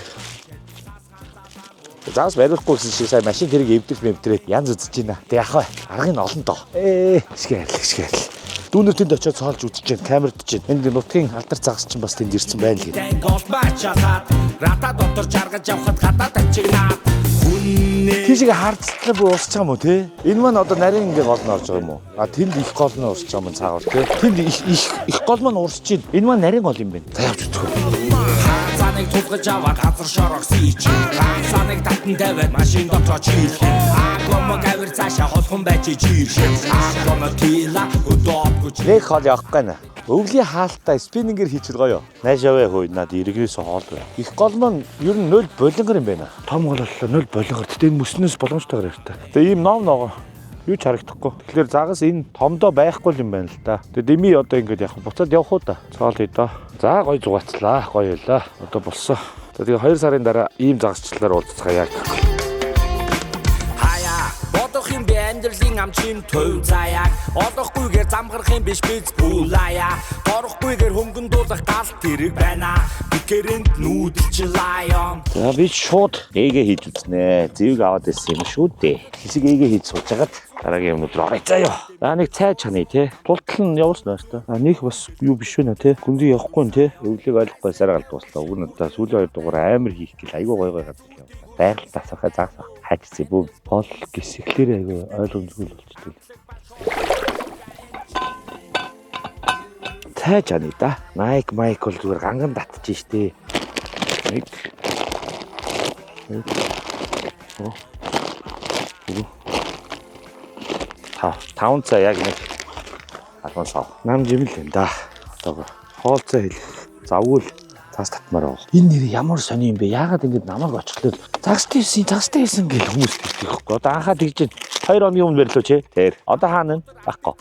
[SPEAKER 2] Загас барихгүй гэсэн шиг сая машин тэрийг эвдэрч мэмтрээд янз үзэж байна. Тэг яах вэ? Аргыг нь олон доо. Хишгэ арил, хишгэ арил. Дүүнер тэнд очиод цоолж үзэж байна, камердж байна. Энд нутгийн алдар загас чинь бас тэнд ирсэн байна л гэдэг.
[SPEAKER 3] Рата дотор жаргаж явхад гадаа тачигнаад хүннээ
[SPEAKER 2] Тийшээ хардцлаа бүр уусч байгаа юм уу те? Энэ маань одоо нарийн ингээ гол нь орж байгаа юм уу? А тэнд их гол нь уусч байгаа юм цаагаар те. Тэнд их гол маань уурсч байна. Энэ маань нарийн гол юм байна. За явж үзэх үү.
[SPEAKER 3] Хаацаныг тулгаж аваа газар шорох сич хаацаныг татан тавиад машин дотроо чийлэх агомог авир цаашаа холхон байж чиршээ агомог кила хөдөөргүй
[SPEAKER 2] Нэг хол явах гэнэ. Өвлийн хаалтаа спиннингээр хийчихэл гоё. Нааш яваа хөөе над иргэнээс хоол бай. Их гол маань ер нь 0 болонгор юм байна. Том гол боллоо 0 болонгор. Гэтэ энэ мөснөөс боломжтойгоор ярьтай. Тэгээ ийм ном ногоо юу ч харагдахгүй. Тэгэхээр загас энэ томдоо байхгүй юм байна л да. Тэгээ деми одоо ингэж явах буцаад явах уу да. Цоол доо. За гоё зугаацлаа. Гоё байлаа. Одоо болсон. За тэгээ 2 сарын дараа ийм загасчлалаар уулзцгаая.
[SPEAKER 3] Бодох юм би амьдралын амчин төв заяаг олохгүйгээр замгарах юм биш биз бүлая торохгүйгээр хөнгөн дуулах гал тэрэг байна гэрэнд нүүдэлчлаа.
[SPEAKER 2] За би шууд ээгээ хийж үзнэ. Зэвэг аваад ирсэн юм шүү дээ. Хэсэг ээгээ хийж сууж хагаад дараагийн юмнууд руу орё заяа. За нэг цай чанаа тий. Тултал нь явуулсан байна та. А нэг бас юу биш вэ нэ тий. Гүнзгий явахгүй нь тий. Өвлийг ойлгохгүй саргаал дуслаа. Уг нь одоо сүүлийн 2 дугаар амар хийх гэл айгүй гой гой газар явлаа. Байгаль тасархай загас хайчсан бүү. Гол гисэхлээр айгүй ойлгомжгүй л болчихдог. Цай чанаа да. Nike Mike бол зүгээр ганган татчих штэ. 1 2 3 5 5 цай яг нэг 10 сав. Нам жимэл юм да. Одоо хоол цай хэлэх завгүй л цаас татмаар байгаа. Энэ нэр ямар сони юм бэ? Яагаад ингэж намайг очихлоо загастай ирсэн, загастай ирсэн гэл хүмүүс тэгдэг байхгүй. Одоо анхаа тэгж 2 хоногийн өмнө барилуу чи. Тэр. Одоо хаана вэ? Байхгүй.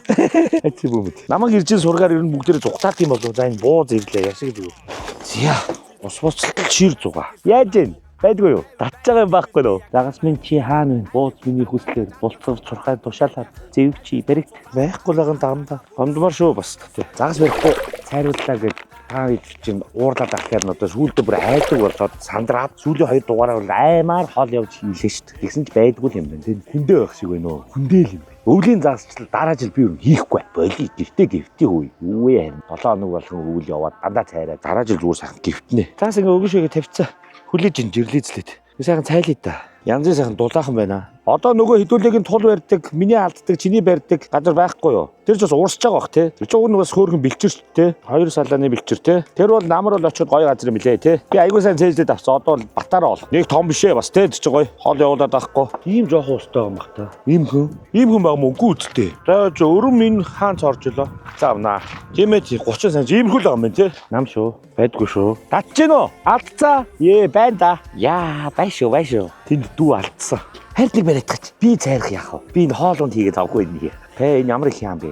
[SPEAKER 2] Айци бүүмэд. Намайг ирж сургаар ер нь бүгдээрээ зугатаад юм болов. За энэ бууз ирлээ. Яшиг зүгээр. Зя. Ус буцалтал шир зугаа. Яаж вэ? Байдгүй юу? Татж байгаа юм байхгүй нөө. Загас минь чи хаана вэ? Бууз миний хүслээр булцав цурхай тушаалаар зэвэг чи баригд. Байхгүй л байгаа дагнда. Гомдмоор шүү бас. Загас барихгүй цайрууллаа гэж
[SPEAKER 9] Та чинь уурлаад ахлаар нь одоо сүүлдээ бүр айдаг болоод сандраад сүүлийн 2 дугаараар бол аймаар хол явж хийлээ шүү дээ. Тэгсэн ч байдгүй юм байна. Тэр хүндээ байх шиг байна уу? Хүндээ л юм байна. Өвлийн загасчлал дараа жил би юу хийхгүй. Боли гэртээ гівтээ хүү. Юу вэ харин 7 хоног болгон өвөл яваад дандаа цайраа дараа жил зүгээр сайхан гівтнэ. Заас ингээ өгөн шигээ тавьцаа. Хүлээж ин жирлээзлээд. Би сайхан цайлаа та. Янзын сайхан дулаахан байна. Одоо нөгөө хэдүүлэг нь тул барьдаг, миний алддаг, чиний барьдаг газар байхгүй юу? Тэр ч бас урсж байгаа бах те. Тэр чинь уг нь бас хөөрхөн бэлчэрч те. 2 салааны бэлчэр те. Тэр бол намар бол очиход гоё газар юм лээ те. Би айгуу сайн цээжлээд авсан. Одоо бол батаараа бол. Нэг том бишээ бас те. Тэр чинь гоё. Хол явуулаад байхгүй. Ийм жоохон устай байгаа юм бах та. Ийм хүн. Ийм хүн байгаа мөн үгүй үсэлтэй. За өрөм энэ хаан цорж илоо. За авнаа. Тийм ээ 30 сайн иймэрхүү л байгаа юм байна те. Нам шүү. Байдгүй шүү. Татж гин үү? Алдцаа. Ээ байна да. Яа, бай шүү, бай шүү. Тэнд дүү алдсан. Хайрдаг бариад тач. Би цайрах яах вэ? Би энэ хоолунд хийгээд авахгүй нэг. Тэ энэ ямар их юм бэ?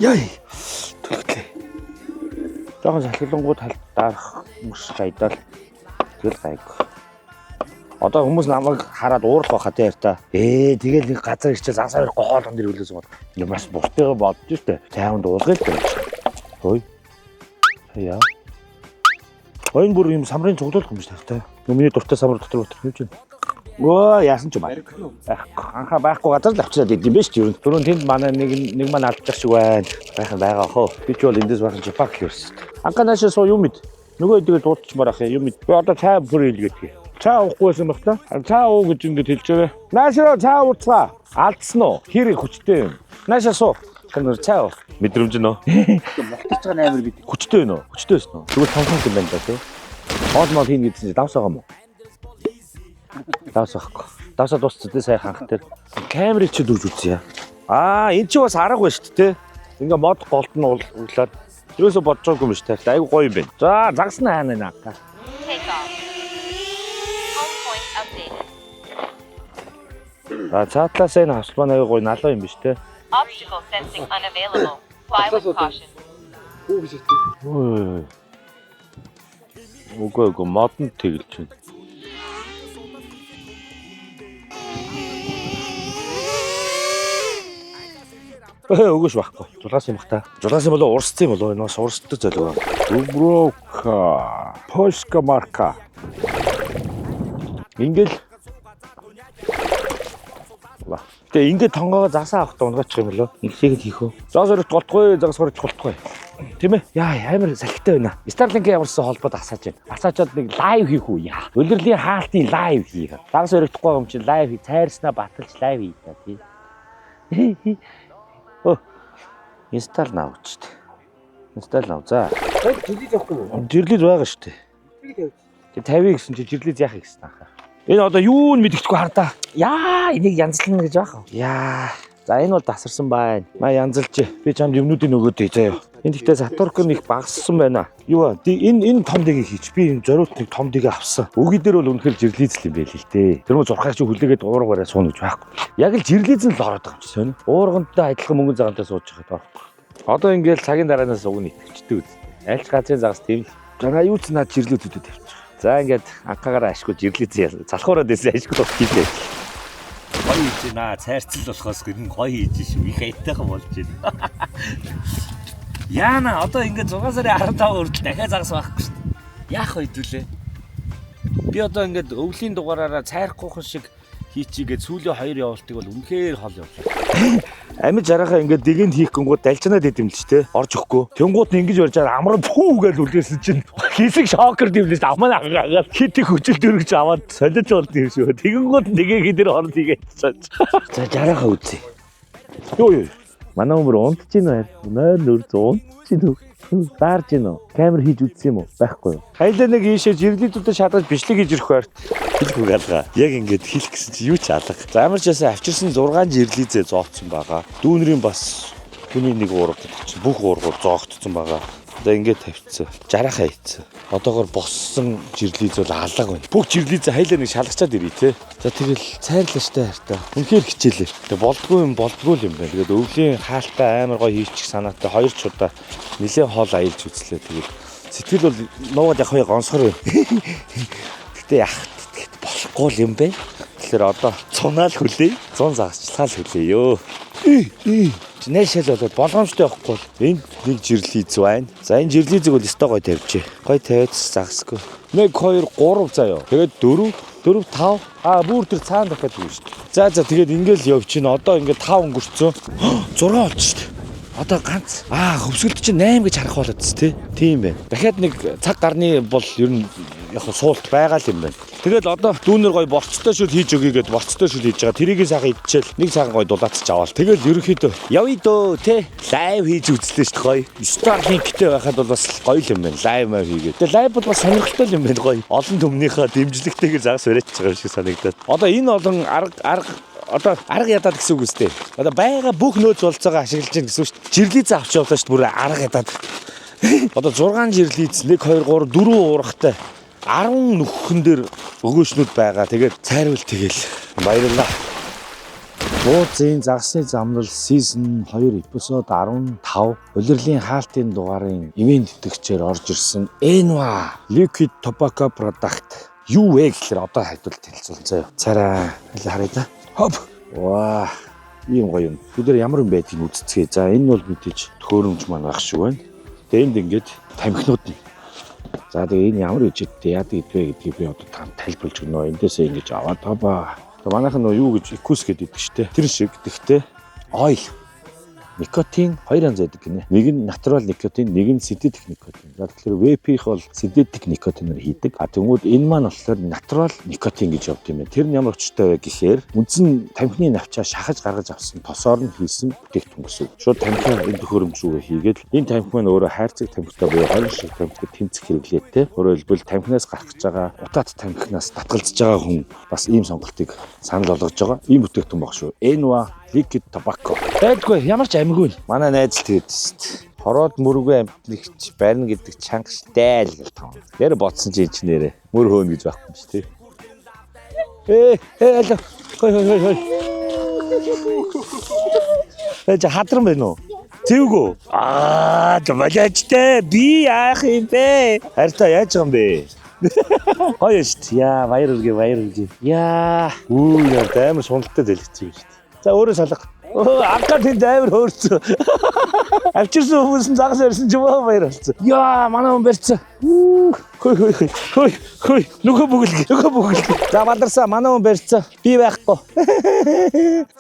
[SPEAKER 9] Яй. Түлхлээ. Жохон салхилангууд талд дарах мөс жайдаал. Тэгэл гайг. Одоо хүмүүс намайг хараад уурлах байхаа те ярьта. Тэгэл нэг газар ирчээ загсаа барихгүй хоолунд дэр хүлээс гол. Маш бусдыгаа бодож штэ. Цайванд уулгая л гэж. Хөөе. Яа. Энэ бүр юм самрын цуглуулах юм биш та. Миний дуртай самар дотор утар юм чинь. Өө яасан ч юм аа. Байхгүй. Анхаа байхгүй газар л авчираад идэм биш үү? Түрүүн тэнд манай нэг маань алдчих шиг байна. Байхан байгаа хөө. Би ч бол эндээс байхан чапак ерөөс. Анхаа наашаа суу юм мэд. Нөгөө хэдийгээр дуудчихмаар ах юм мэд. Би одоо цай бүр илгээдэг. Цай уухгүй байсан баг та. Цай уу гэж ингэж хэлж байгаа. Наашаа цай ууцгаа. Алдсан уу? Хэр хүчтэй юм. Наашаа суу. Танаар цай уу. Мэдрэмж нөө.
[SPEAKER 7] Мултарч байгаа амар бид.
[SPEAKER 9] Хүчтэй байна уу? Хүчтэй байсан уу? Тэгвэл томхон юм байна да тий. Хоол мол хийнэ гэсэн чинь давс байгаа юм уу? Давс байхгүй. Давсаа дууссан тий сая ханх дээр. Камерыг чи дүүж үзье. Аа энэ чи бас арга байна шүү дээ тий. Ингээ мод голд нь углаад юусоо бодож байгаагүй юм биш тий. Айгу гоё юм байна. За загас нь хаана байна аа.
[SPEAKER 5] Take off. Home point updated.
[SPEAKER 9] За цаатлаас энэ хавсалбан айгу гоё налуу юм биш тий.
[SPEAKER 5] Obstacle sensing unavailable. Fly with caution.
[SPEAKER 9] Ой. Үгүй модонд тэгэлж байна. Өгөөш байхгүй. Жулгаас юм бах та. Жулгаас юм болоо урсцсан юм болоо энэ бас урсдаг золио. Дубровка, Польска марка. Ингээл Гэтэ ингээд тонгоогоо засаа авах дунгаачих юм болоо. Нэг шиг л хийх үү. Загас өрт голтгүй, загас өрт голтгүй. Тийм ээ? Яа, амар салхитай байна. Starlink-ийн ямарсан холбоод асааж байна. Асаачаад нэг live хийх үү? Яа. Улирлын хаалтын live хийх. Загас өрөгдөхгүй юм чинь live хий. Цайрснаа баталж live хий та тий. Өө. Install now гэж дээ. Install now. За.
[SPEAKER 4] Жирлиж явахгүй юу?
[SPEAKER 9] Жирлиж байгаа шүү дээ. Тэг 50 гэсэн чи жирлиж яах гэсэн ахаа. Энэ одоо юу н мэддэхгүй хардаа. Яа, энийг янзлана гэж байх уу? Яа. За энэ бол тасарсан байна. Маа янзалж. Би чамд юмнуудыг өгөөд дээ заяа. Энэ гэхдээ Сатурк нь их багассан байна. Юу вэ? Энэ том дэгийг хийч. Би энэ зориулт нэг том дэгийг авсан. Үгүй дээр бол үнэхээр жирлийз л юм байл л дээ. Тэр мө зурхаа чи хүлээгээд уурга бариа сууна гэж байхгүй. Яг л жирлийз нь л ороод байгаа юм чи сонь. Уургантай адилхан мөнгөн загантай сууж байхад орохгүй. Одоо ингээл цагийн дараанаас уг нь итгэжтэй үз. Альч газрын загас тийм л. За юу ч наад жирлүүдэд тавьчих. За ингээд анхаагаараа ашгүй жирлийз залхуураад байсан ашгүй хийлээ.
[SPEAKER 7] Гоё хийж байна. Цайрцал болохоос гэрн гоё хийж шүү. Их аятайхан болж байна. Яана одоо ингээд 6 сарын 15 хүртэл дахиад загас байхгүй шүү дээ. Яах вэ хэдүүлээ?
[SPEAKER 9] Би одоо ингээд өвлийн дугаараараа цайрахгүйхэн шиг хийчихгээд сүүлийн хоёр явуултыг бол үнэхээр хол явлаа. Амьд жарахаа ингээд дэгэнд хийх гингууд далжнаад идэм л ч те орж өгөхгүй. Тэнгууд нь ингэж барьж байгаа амар пүү гэж үлгээсэн чинь хэсэг шокер дивлээс амаа агаад хит их хүчил дөргөж аваад солиж болд юм шүү. Тэгэнгүүт нэгээ хідэр орд хийгээд чаж. За жарахаа үзье. Юу юу. Манай өмөр унтж гин үү? Нойр нүр унтж гин үү? Даарж гин үү? Камер хийж үзсэн юм уу? Байхгүй юу? Хайлаа нэг ийшээ жирлүүдүүдэд шатаж бичлэг хийж ирэх байрт. Хэлгүй галгаа. Яг ингээд хэлэх гэсэн чи юу ч алга. За ямар ч ясаа авчирсан 6 жирлизээ зоогдсон байгаа. Дүүнрийн бас хүний нэг уурга гэдэг чинь бүх уургууд зоогдсон байгаа. Одоо ингээд тавьчихсан. Жарахаа хийцэн. Одоогор боссон жирлиз бол алга байна. Бүх жирлизээ хайлаа нэг шалгачаад ирээ те. За тэгэл цайрлаа штэ хайртай. Үнэхээр хичээлээ. Тэг болдгоо юм болдгоо юм байна. Тэгээд өвлийн хаалтаа амар гоё хийчих санаатай хоёр ч удаа нэлээд хоол аялж үзлээ. Тэгээд сэтгэл бол нуугаад явах гонсгор байна. Гэтэ яах тэгэхэд болохгүй л юм бэ. Тэгэхээр одоо цунаал хүлээ. 100 загасчлал хүлээ ёо. Нэшэл болоод болгоомжтой явахгүй бол энд нэг жирлийз байна. За энэ жирлийзийг бол өстой гой тавьжээ. Гой тавиад загсгүй. 1 2 3 заяа. Тэгээд 4 4 5 аа бүр тэр цаана дахиад өгнө шүү дээ. За за тэгээд ингээл явчихна. Одоо ингээд 5 өнгөрцөө. 6 болж шүү дээ. Одоо ганц хөвсгөлд чинь 8 гэж харах болоод тест тий. Тийм байна. Дахиад нэг цаг гарны бол ер нь яг суулт байгаа л юм байна. Тэгэл одоо дүүнер гой борцтой шүл хийж өгье гэд борцтой шүл хийж байгаа. Тэрийг сайхан идчихэл нэг сайхан гой дулаацч аваал. Тэгэл ерөнхийдөө явъя дөө те. Live хийж үзлээ шүү дээ гоё. Starlink-тэй байхад бол бас гоё юм байна. Live мав хийгээд. Тэгээ live бол бас сонирхолтой юм байна гоё. Олон түмнийхээ дэмжлэгтэйгээр загас бариач байгаа юм шиг санагдаад. Одоо энэ олон арга одоо арга ядаад гэсэн үг үстэй. Одоо байгаа бүх нөөц болцоогоо ашиглаж гин гэсэн үг шүү дээ. Жирлийзээ авч явлаа шүү дээ. Бүр арга ядаад. Одоо 6 жирлийз 1 2 3 4 уурахтай 10 нөхөн дээр өгөөчнүүд байгаа. Тэгээд цайруул тэгэл баярлалаа. Бууцын загасны замнал season 2 эпизод 15 улирлын хаалтын дугаарын ивент тэтгэгчээр орж ирсэн Enwa Liquid Tobacco Product юу вэ гэхээр одоо хадвал танилцуулсан заяа. Царай харъя да. Хоп. Ваа. Ийм гоё юм. Бүгдээр ямар юм байдгийг үзцгээе. За энэ бол мэдээж төхөөрөмж маань байх шиг байна. Тэгээ энд ингээд тамхинууд нь. За тэгээ энэ ямар ижидтэй яадаг идвэ гэдгийг би одоо та тайлбарлаж өгнө. Эндээсээ ингэж аваад таваа. Тэгээ манайх нь юу гэж икус гэдэг штэ. Тэр шиг гэхдээ oil никотин хоёр янз байдаг гинэ. Нэг нь натурал никотин, нэг нь синтетик никотин. За тэгэхээр vape-ийнх бол синтетик никотинээр хийдэг. А тэгмүүд энэ маань болохоор натурал никотин гэж явд юм байна. Тэр нь ямар учиртай вэ гэхээр үндсэн тамхины навчаа шахаж гаргаж авсан тосоор нь хийсэн бүтээгдэхүүн гэсэн үг. Шууд тамхи энэ төхөөрөмж рүүгээ хийгээд энэ тамхи маань өөрөө хайрцаг тамхитай буюу 20 шиг тамхид тэнцэх хэрэглээтэй. Өөрөөр хэлбэл тамхинаас гарах гэж байгаа утаат тамхинаас татгалзаж байгаа хүн бас ийм сонголтыг санал болгож байгаа. Ийм бүтээгдэхүүн баг шүү. Enwa Liquid Tobacco. Байдгүй ямар ч амигүй. Манай найз л тэгээд шүү дээ. Хороод мөргөө амтнэгч барина гэдэг чанга штэ л гэл тав. Нэр бодсон чи энэ ч нэрэ. Мөр хөөн гэж байхгүй юм шүү дээ. Ээ алло. Хой хой хой хой. Э хадран байна уу? Зэвгүү. Аа, балаачтай. Би яах юм бэ? Харьтаа яаж байгаа юм бэ? Гоё шүү дээ. Яа, баяр үргээ, баяр үргээ. Яа. Үу, яа, амар суналтай зэлгэсэн юм шүү дээ. За өөрөө салга. Ангаа тэнд амар хөөрцөн. Авчирсан хүмүүс нь загас барьсан ч юм уу баяр болсон. Яа, манай хүн барьсан. Хөөй хөөй хөөй. Хөөй хөөй. Нөхөө бүгэлг, нөхөө бүгэлг. За баларсаа манай хүн барьсан. Би байхгүй.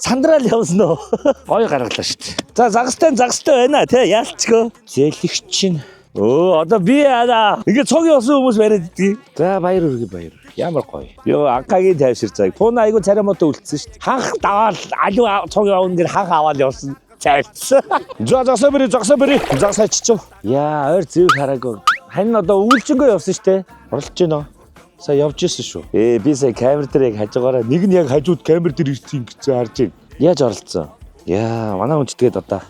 [SPEAKER 9] Сандраал явсан уу? Гоё гаргалаа шүү дээ. За загастай загастай байна те яалчгүй. Зээлэгч чинь. Одоо би яана. Ингээ цог явсан хүмүүс бариад идгийг. За баяр үргээ баяр. Ямар гоё. Йоо ангагийн тайвшир цаг. Пуна айгу царай мото үлдсэн шүү дээ. Ханх даваал алуу цог явна гэр ханх аваад явсан. Цайрцсан. За загсаа бэрий загсаа бэрий. Загсаа чичв. Яа ойр зэв хараагүй. Хань одоо өвлжөнгөө явсан шүү дээ. Оролж гинөө. Сая явж исэн шүү. Би сая камер дээр яг хажуугаараа нэг нь яг хажууд камер дээр ирсэн гэсэн харж байна. Яаж оролцсон? Яа манай хүн ч тэгээд одоо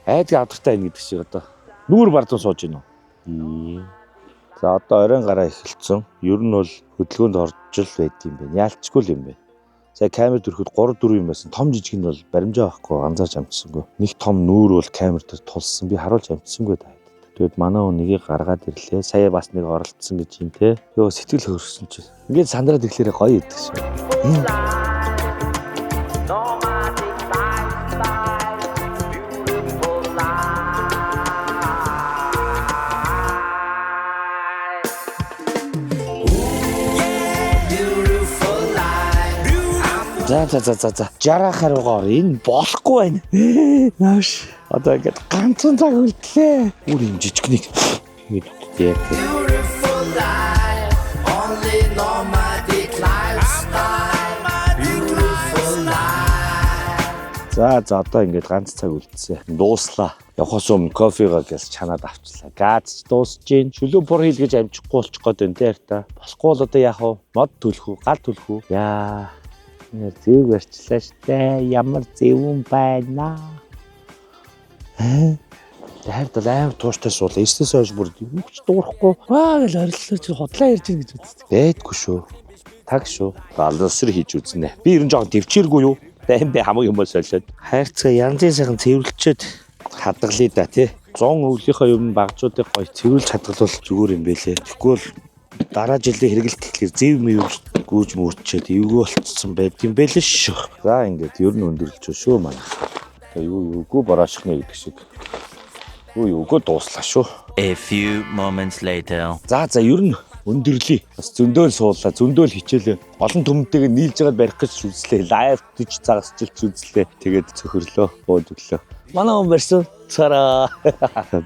[SPEAKER 9] айдгийн авдартай байна гэдэг шиг одоо нүүр бардам сууж гинөө. За одоо оройн гараа эхэлсэн. Ер нь бол хөдөлгөөнд орж л байд юм байна. Яалчгүй л юм байна. За камер дөрөхөд 3 4 юм байсан. Том жижиг нь бол баримжаа байхгүй анзаарч амжсангүй. Нэг том нүүр бол камер дээр тулсан. Би харуулж амжсангүй та. Тэгээд манай хүн нэгийг гаргаад ирлээ. Сая бас нэг оролцсон гэж юм те. Йоо сэтгэл хөөрсөн чинь. Ингээд сандраад ирэхлээрээ гоё идэг шүү. За за за за за. 60 хариугаар энэ болохгүй байна. Нааш. Одоо ингээд ганцхан цаг үлдлээ. Үр юм жижигнийг ингэж үтдээ. За за одоо ингээд ганц цаг үлдсэн. Дууслаа. Явхаас өмнө кофегаа гэс чанаад авчлаа. Газ дуусж гин. Чөлөө бур хийл гэж амжихгүй болчих гээд байна те та. Болохгүй бол одоо яах вэ? Мод төлөх үү? Гал төлөх үү? Яа. Зэв барьчлаа штэ. Ямар зэвүүн байна. Хайрд бол амар тууштай суулаа. Эрснээс хойш бүр юу ч дуурахгүй. Ваа гэж ориллоо чи худлаа ярьж гин гэж үздэг. Бэдгүй шүү. Таг шүү. Балансэр хийж үзнэ. Би ер нь жоохон төвчээргүй юу? Байн бэ хамаг юм солиод. Хайрцаг янзын сайхан цэвэрлчээд хадгалъя да тий. 100 өвлийнхөө юм багжуудыг гоё цэвэрлж хадгалвал зүгээр юм бэлээ. Тэгэхгүй бол дараа жилийн хэрэглэлт гэхлээр зэв мэв гүйж мөрчээд эвгүй болцсон байд юм бэлээ шүү. За ингээд ер нь өндөрлөж шүү манай. Тэгээ юу юугүй бороошхны гэдэг шиг. Юу юугүй дууслаа шүү.
[SPEAKER 8] A few moments later.
[SPEAKER 9] За за ер нь өндөрлөе. Бас зөндөөл суулаа, зөндөөл хичээлээ. Олон түмэнтэйгээ нийлж байгаад барих гэж үзлээ. Live төж загасчилж үзлээ. Тэгээд цөхөрлөө, бууж өглөө. Манай хүн барьсан. Цараа.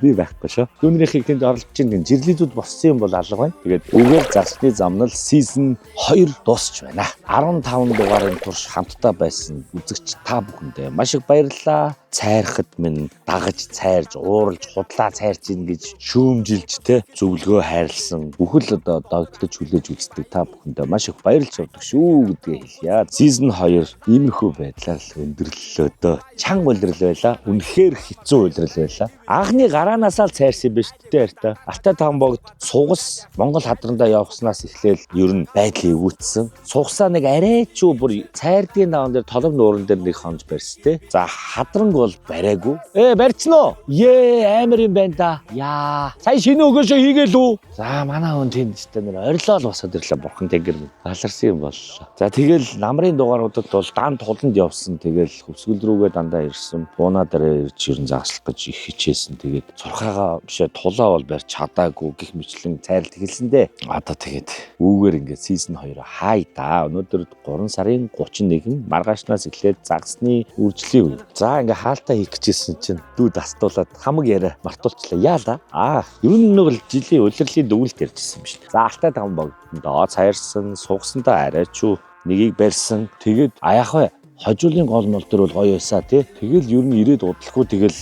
[SPEAKER 9] Би байхгүй шүү. Дүүнрийнхийг тэнд оролцож чинь жирлизүүд боссон юм бол алга байна. Тэгээд үгээр загасны замнал season 2 дуусч байна. 15 дугаарын турш хамтдаа байсан үзэгч та бүхэндээ маш их баярлалаа. Цайрахад минь дагаж цайрж, ууралж, худлаа цайрч ин гэж шүүмжилж те зөвлөгөө хайрлсан. Бүхэл одоо догтлож хүлээж үздэг та бүхэндээ маш их баярлж явдаг шүү гэдгээ хэлье. Season 2 иймэрхүү байдлаар л өндөрлөлөө дөө. Чанга улирал байлаа. Үнэхээр хэцүү улирал байлаа. Анхны гараанаасаа л цайрсан юм биш үү те ярьта. Алтай таван богд сугас Монгол хадрандаа явахснаас эхлээл ер нь байдал эвгүүцсэн. Сугасаа нэг арай ч юу бүр цайрдгийн даван дээр толом нууран дээр нэг хонж барьс те. За хадранг бол бариагүй. Барьцсан уу? Ее амар юм байна да. Яа. Сая шинэ өгөөшөө хийгээл үү? За манай хүн тэнд ч нэр орилоо л босоод ирлээ бурхан тэнгэр минь. Баларсан юм боллоо. За тэгэл намрын дугааруудад бол дан туланд явсан. Тэгэл хөвсгөл рүүгээ дандаа ирсэн. Бууна дээр ирж ерэн загаслах гэж их хичээсэн. Тэгээд цурхаагаа бишээ тулаа бол барьж чадаагүй гих мэтлэн цайралт эхэлсэн дээ. Одоо тэгээд үүгээр ингээд season 2 хай да. Өнөөдөр 3 сарын 31 маргаашнаас эхлээд загасны үржлийн үе. За ингээд хаалтаа хийх гэжсэн чинь дүү дастуулаад хамаг яриа мартуулчлаа. Яа л аа. Ер нь нэг л жилийн улирлын дүгнэлт ярьжсэн юм шүү дээ. За алтай таван богдондоо цайрсан, сугсандаа арай ч юу нэгийг барьсан. Тэгээд а яах вэ? Хожуулын гол мол төр бол гоё байсаа тий. Тэгэл ер нь ирээд удалгүй тэгэл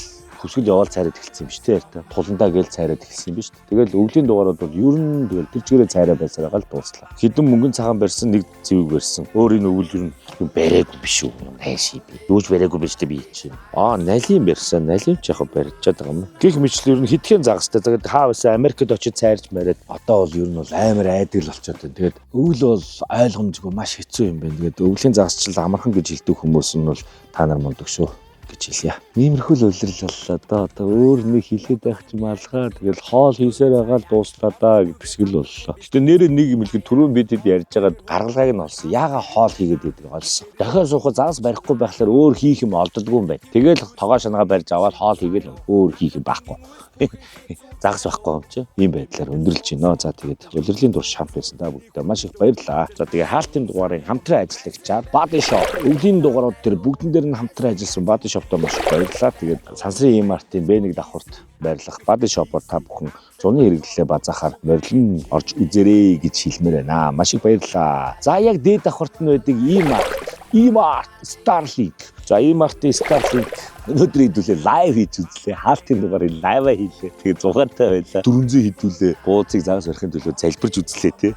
[SPEAKER 9] хөвсгөл яваал цайраад эхэлсэн юм шүү дээ. Ярьта. Туландаа гээл цайраад эхэлсэн юм биш үү. Тэгэл өвлийн дугаарууд бол ер нь тэгэл тэр чигээрээ цайраа байсараа гал дууслаа. Хэдэн мөнгөн цагаан барьсан, нэг зэвэг барьсан. Өөр энэ өвөл ер нь юм бариагүй биш үү. Найши би. Юуж бариагүй биш үү би чинь. Аа, налим барьсан. Налим ч яг барьчаад байгаа юм. Гэх мэтлэр ер нь хэдхэн загастай. Тэгээд хаа байсан Америкт очиж цайрж мараад одоо бол ер нь бол амар айдаг л болчиход байна. Тэгээд өвөл бол ойлгомжгүй маш хэцүү юм байна. Тэгээд өвлийн загасчлал амархан гэж хэлдэг хүмүүс нь бол та нар мундаг шүү гэж хэлье. Иймэрхүү л улирал боллоо доо. Одоо өөр нэг хэлээд байх ч юм алгаа. Тэгэл хоол хийсээр байгаа л дууслаа даа гэдэг шиг л боллоо. Гэтэ нэрээ нэг юм хэлэхэд түрүүн бид хэд ярьж байгаа гаргалгааг нь олсон. Яага хоол хийгээд байдаг олсон. Дахиад суухад загас барихгүй байхлаар өөр хийх юм олддоггүй юм байна. Тэгэл тогоо шангаа барьж аваад хоол хийгээл өөр хийх юм байхгүй. Загас байхгүй юм чи. Ийм байдлаар өндөрлж байна. За тэгээд улирлын турш хамт байсан та бүгдээ маш их баярлалаа. За тэгээ хаалтын дугаарын хамтран ажиллагчаар Body Shop өвлийн дугаарууд дээр бүгдэн дээр нь хамтран ажилласан Body Shop-той маш их баярлалаа. Тэгээд сансрын E-Mart-ын B1 давхурт байрлах Body Shop-оор та бүхэн зуны хэрэглэлээ базаахаар морилн орж үзээрэй гэж хэлмээр байна. Маш их баярлалаа. За яг дээд давхурт нь байдаг E-Mart, E-Mart Starlink. За E-Mart-ын Starlink өнөөдөр хэдүүлээ live хийж үзлээ. Хаалтын дугаарыг live хийлээ. Тэгээ зугаатай байлаа. 400 хэдүүлээ. Бууцыг загас барихын төлөө залбирч үзлээ тий.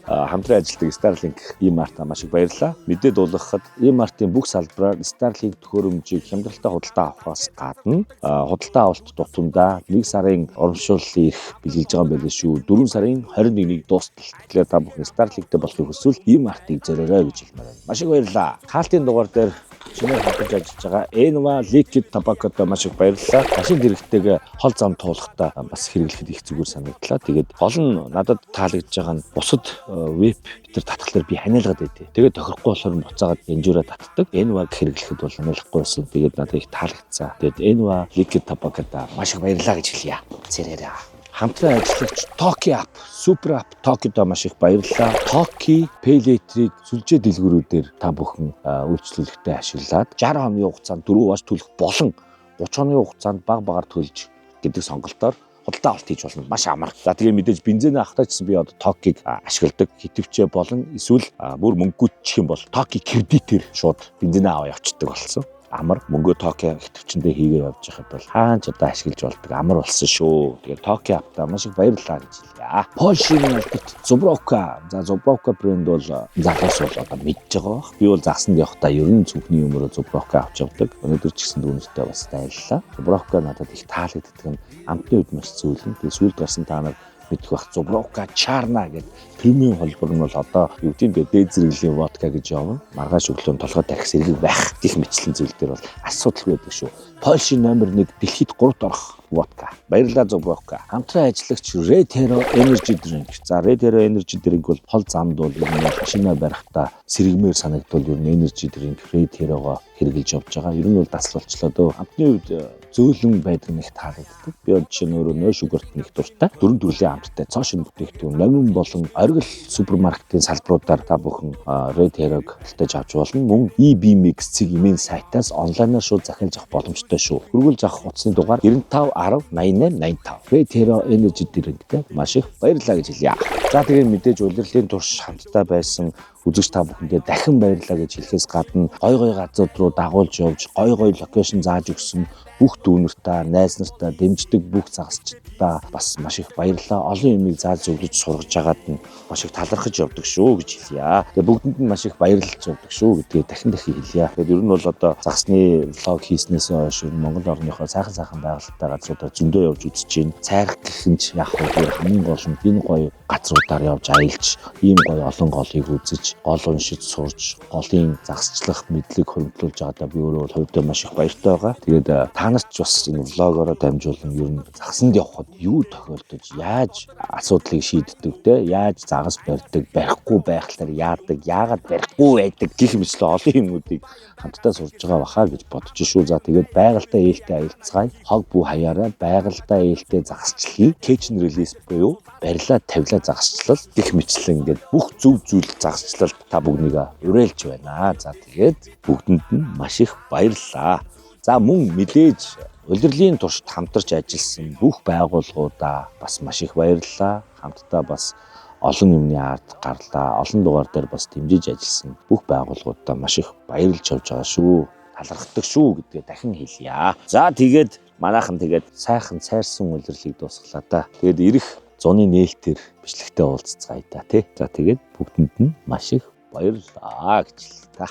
[SPEAKER 9] Хамтран ажилладаг Starlink E-Mart-а маш их баярлалаа. Мэдээ дуулгахад E-Mart-ын бүх салбараар Starlink төхөөрөмжийг хямдралтай худалдаа авахаас гадна худалдаа авалт тутамдаа 1 сарын урамшууллын эрх бэлгэлж байгаа юм байлээ шүү. 4 сарын 21-нд дуустал. Тэгэхээр та бүхэн Starlink-тэй болохыг хүсвэл E-Mart-ыг зориорой гэж хэлмээр байна. Маш их баярлалаа. Хаалтын дугаар дээр шинээр хамтарч ажиллаж байгаа Enva Liquid Tobacco-той маш их баярлалаа. Машин хэрэгтэйгээ хол зам туулахдаа бас хэрэглэхэд их зүгээр санагдлаа. Тэгээд гол нь надад таалагдж байгаа нь бусад vape тэр татхлаар би ханиалгаад байдیں۔ Тэгээд тохирохгүй болохоор буцаагаад янжуураа татдаг. Enva хэрэглэхэд бол ханиалахгүй байсан. Тэгээд надад их таалагдсан. Тэгээд Enva Liquid Tobacco-да маш их баярлалаа гэж хэлье. Цэрээрээ. Хамтран ажиллагч Toki App, Super App Toki-до маш их баярлалаа. Toki Pay Later-ыг сүлжээ дэлгүүрүүдээр та бүхэн үйлчлүүлэхдээ ашиглаад 60 хоногийн хугацаанд 4 баш төлөх болон 30 хоногийн хугацаанд баг багаар төлж гэдэг сонголтоор худалдаа авалт хийж болно. Маш амар. За тэгээ мэдээж бензин авахтаа ч гэсэн би одоо Toki-г ашигладаг. Хитвчээ болон эсвэл бүр мөнгөгүй юм бол Toki кредитээр шууд бензин аваа явчихдаг болсон. Амар мөнгөө Toki хитвчэндээ хийгээ явж байхад бол хаан ч одоо ашиглаж болдог амар болсон шүү. Тэгээд Toki app-та маш их баярлалаа гэж хэлье. Польшийн алдарт Zubrowka. За Zubrowka брэнд бол залуус бол одоо мэдж байгаа бах. Би бол загсанд явахдаа ер нь цүнхний өмөрөө Zubrowka авч явдаг. Өнөөдөр ч гэсэн дүүнертэй бас дайллаа. Zubrowka надад их таалагддаг нь амтны үед маш зөөлөн. Тэгээд сүүлд гарсан та нар мэдэх бах Zubrowka Czarna гэдэг премиум холбор нь бол одоо юу гэдэг юм бэ дээд зэрэглэлийн водка гэж явна. Маргааш өглөө нь толгой тарих сэргийг байх гих мэтлэн зүйл дээр бол асуудалгүй байдаг шүү. Польшийн номер 1 дэлхийд 3-т орох Vodka. Баярлалаа Зубровка. Хамтран ажиллагч Red Hero Energy Drink. За, Red Hero Energy Drink бол пол замд бол ер нь машина барихтаа сэргмээр санагдвал ер нь Energy Drink Red Hero-го хэрэгжилж явж байгаа. Ер нь бол дасал болчлоо дөө. Амтны хувьд зөөлөн байдаг нь их таалагддаг. Би бол жишээ нь өөрөө no sugar-т нэг дуртай. Дөрвөн төрлийн амттай цоо шинэ бүтээгдэхүүн номин болон оргил супермаркетын салбаруудаар та бүхэн Red Hero-г худалдаж авч болно. Мөн EB Mix цэг имэн сайтаас онлайнаар шууд захиалж авах боломжтой шүү. Хүргүүлж авах утасны дугаар 95 10 88 85. Red Hero Energy Drink-тэй маш их баярлалаа гэж хэлье. За, тэгээд мэдээж улирлын турш хамтдаа байсан үзэгч та бүхэндээ дахин баярлалаа гэж хэлэхээс гадна гой гой газрууд руу дагуулж явж, гой гой location зааж өгсөн бүх дүүнэртаа, найз нартаа, дэмждэг бүх загасчдаа бас маш их баярлалаа. Олон юмыг зааж зөвлөж сургаж агаад нь маш их талархаж явдаг шүү гэж хэлье. Тэгээ бүгдэнд нь маш их баярлалж явдаг шүү гэдгээ дахин дахин хэлье. Тэгээд ер нь бол одоо загасны vlog хийснээс хойш ер нь Монгол орныхоо сайхан сайхан байгальтай газруудаар зөндөө явж үзэж байна. Цайрах гэх нь ч яг хөө хамгийн гол нь энэ гоё газруудаар явж аялж, ийм гоё олон голыг үзэж, гол уншиж сурж, голын загасчлах мэдлэг хөрөнгөлүүлж байгаадаа би өөрөө бол хувьдаа маш их баяртай байгаа. Тэгээд та нарт ч бас энэ vlog ороо дамжуулан ер нь загсанд явхад юу тохиолдож, яаж асуудлыг шийддэг те, яаж загас барьдаг, барихгүй байхлаар яадаг, яагаад барихгүй байдаг гэх мэтлээ олон юмнуудыг хамтдаа сурж байгаа баха гэж бодож шүү. За, тэгээд байгальтай ээлтэй аялцгаая. Хог бүү хаяараа байгальтай ээлтэй загасчлалыг catch and release буюу барилаа тавилаа загасчлал гэх мэтлэн ингээд бүх зөв зүйл загасчлал та бүгднийг уриалж байна. За, тэгээд бүгдэнд нь маш их баярлалаа. За, мөн мэдээж улирлын туршид хамтарч ажилласан бүх байгууллагуудаа бас маш их баярлалаа. Хамтдаа бас олон юмны ард гарлаа. Олон дугаар дээр бас дэмжиж ажилласан бүх байгууллагуудаа маш их баярлж явж байгаа шүү. Талархдаг шүү гэдгээ дахин хэлье. За, тэгээд манайхан тэгээд сайхан цайрсан улирлыг дуусгалаа да. Тэгээд ирэх зуны нээлтээр бичлэгтээ уулзцгаая да, тий. За, тэгээд бүгдэнд нь маш их баярлалаа гэж л та.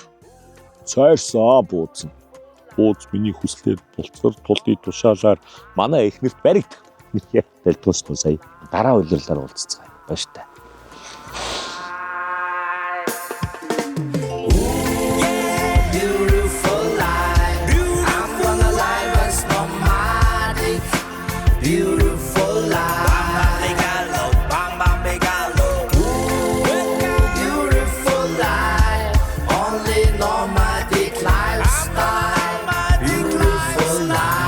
[SPEAKER 9] Цайрсаа бууцсан. Бууз миний хүслээр булцгар тулдын тушаалаар манай эхнэрт баригдах. Дэлтгээс сая дараа улирлаар уулзцгаая. Баяртай.
[SPEAKER 3] Beautiful life. I'm gonna live as nomadic. Beautiful life. Bam bam bigalo. Beautiful life. Only nomadic lifestyle. Beautiful life.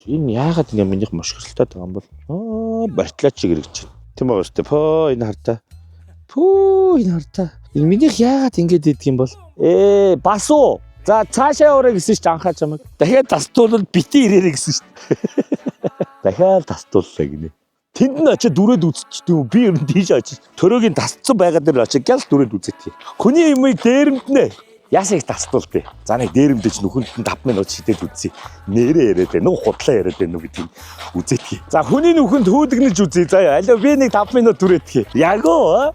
[SPEAKER 9] Энэ яагаад ингэ минийх мошгоролтой байгаа юм бол? Аа, бартлаа чиг эргэж байна. Тийм байгаа шүү дээ. Пөө, энэ хартаа. Пүү, энэ хартаа. Энэ минийх яагаад ингэж идэх юм бол? Бас уу. За, цаашаа яваарай гэсэн чинь анхаа чамайг. Дахиад тастуулвал бити ирээрэй гэсэн шүү дээ. Дахиад тастууллаа гинэ. Тэнд нь очиад дүрээд үзчихдэг юм. Би ер нь тийш очиж төрөөгийн тасцсан байгаа дээр очиж гял дүрээд үзээдий. Хүний юмыг дээрэмднэ. Ясыг тастуул тээ. За, нэг дээрэмдэж нүхэнд нь 5 минут шидээд үзье. Нэрээ яриад байна уу, худлаа яриад байна уу гэдгийг үзээдгий. За, хүний нүхэнд хүүдэгнэж үзье. За, алио, би нэг 5 минут түрээдгий. Яг уу?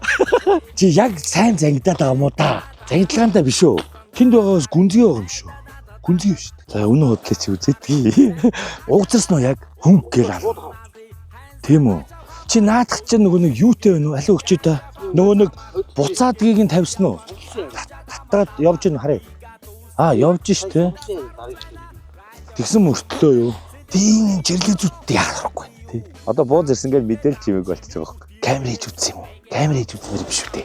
[SPEAKER 9] Чи яг сайн зангидаад байгаа юм уу та? Зангидлагаантай биш үү? Тэнд байгаагаас гүнзгий байгаа юм шүү. Гүнзгий шүү дээ. За, үнэн худлаа чи үзээдгий. Угзарсан уу яг? Хөнгө гээл ал. Тийм үү? Чи наадах чинь нөгөө нэг юутай байна уу? Алиу өгчөө та. Нөгөө нэг буцаадгийг нь тавьсан уу? Татаад явж ийн харъя. Аа, явж ш тэ. Тэгсэн мөртлөө юу? Тийм жирлэг зүттэй яарахгүй тий. Одоо бууз ирсэн гэж мэдээлж чимээг болчихж байгаа хөөе. Камер хийж үзсэн юм уу? Камер хийж үзмээр биш үү те.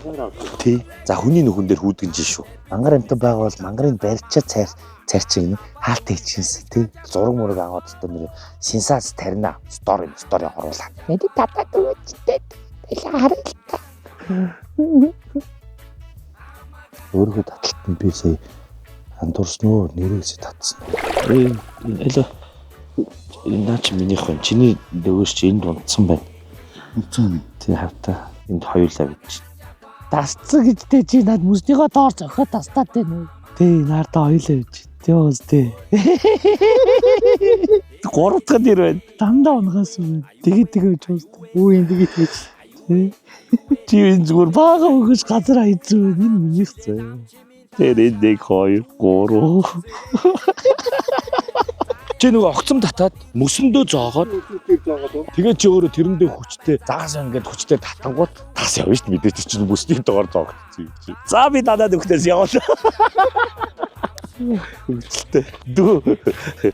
[SPEAKER 9] Тий. За, хүний нүхэн дээр хүүдгэн жин шүү. Мангар амтан байгаа бол мангарын барьчаа цайр цайрчин гинэ хаалт хийчихсэн тий. Зураг мураг аваад одоо нэр сенсац тарина. Story story оруулаа. Мэдээ татаад өгөөч те. Дэлээ харъя л та. Өөрийнхөө таталтанд би сая андуурсан уу? Нэрээсээ татсан. Ээ, алё. Энэ наа чи минийх байна. Чиний нөгөөс чи энд унтсан байна. Унтсан. Тий, хавта. Энд хоёулаа бич.
[SPEAKER 4] Тасцсан гэж те, чи над мөснийгөө доор зохиод тастаад байна уу? Тий, наардаа хоёулаа бич. Тэгээс тий.
[SPEAKER 9] Гурав дахь нэр байна.
[SPEAKER 4] Дандаа унгаас юм. Тэгээд тэгээ гэж уустай. Үу, энэ тэгээд гэж. Тий.
[SPEAKER 9] Чи энэ зүгээр
[SPEAKER 4] Бага өгөж газар хайцсан. Энэ минийх зөө.
[SPEAKER 9] Тэр энэ 1 2 3. Чи нөгөө огцом татаад мөсөндөө зоогоод тэгээ чи өөрөө тэрэндээ хүчтэй загас ингээд хүчтэй татангууд тас явна шүү дээ, мэдээж чинь мөсний доор зоогдсон юм чи.
[SPEAKER 7] За, би дадаад өгтөөс явуулаа. Хөвчлээ. Дүү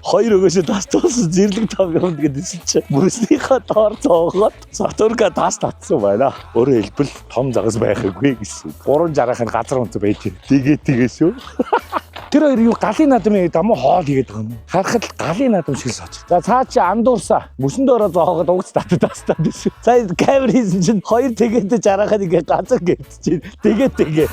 [SPEAKER 7] хоёр өгөөсөө тас туусан зэрлэг том юм гэдсэн чи. Мөснийхөө доор зоогоод Сатурка тас татсан байна. Өөрөөр хэлбэл том загас байхаггүй гэсэн. 360-ын нь газар унц байж. Тэгээ тэгээ шүү.
[SPEAKER 9] Тэр хоёр юу галын наадам хийгээд амуу хоол хийгээд байгаа юм. Харахад л галын наадам шиг л сууж. За, цаа чи андуурсаа. Мөсөн доороо зоогоод угц татад тастаад байсан.
[SPEAKER 7] За, камер хийсэн чинь хоёр тэгээд 60-ын ингээд газар гэдчихээн. Тэгээ тэгээ.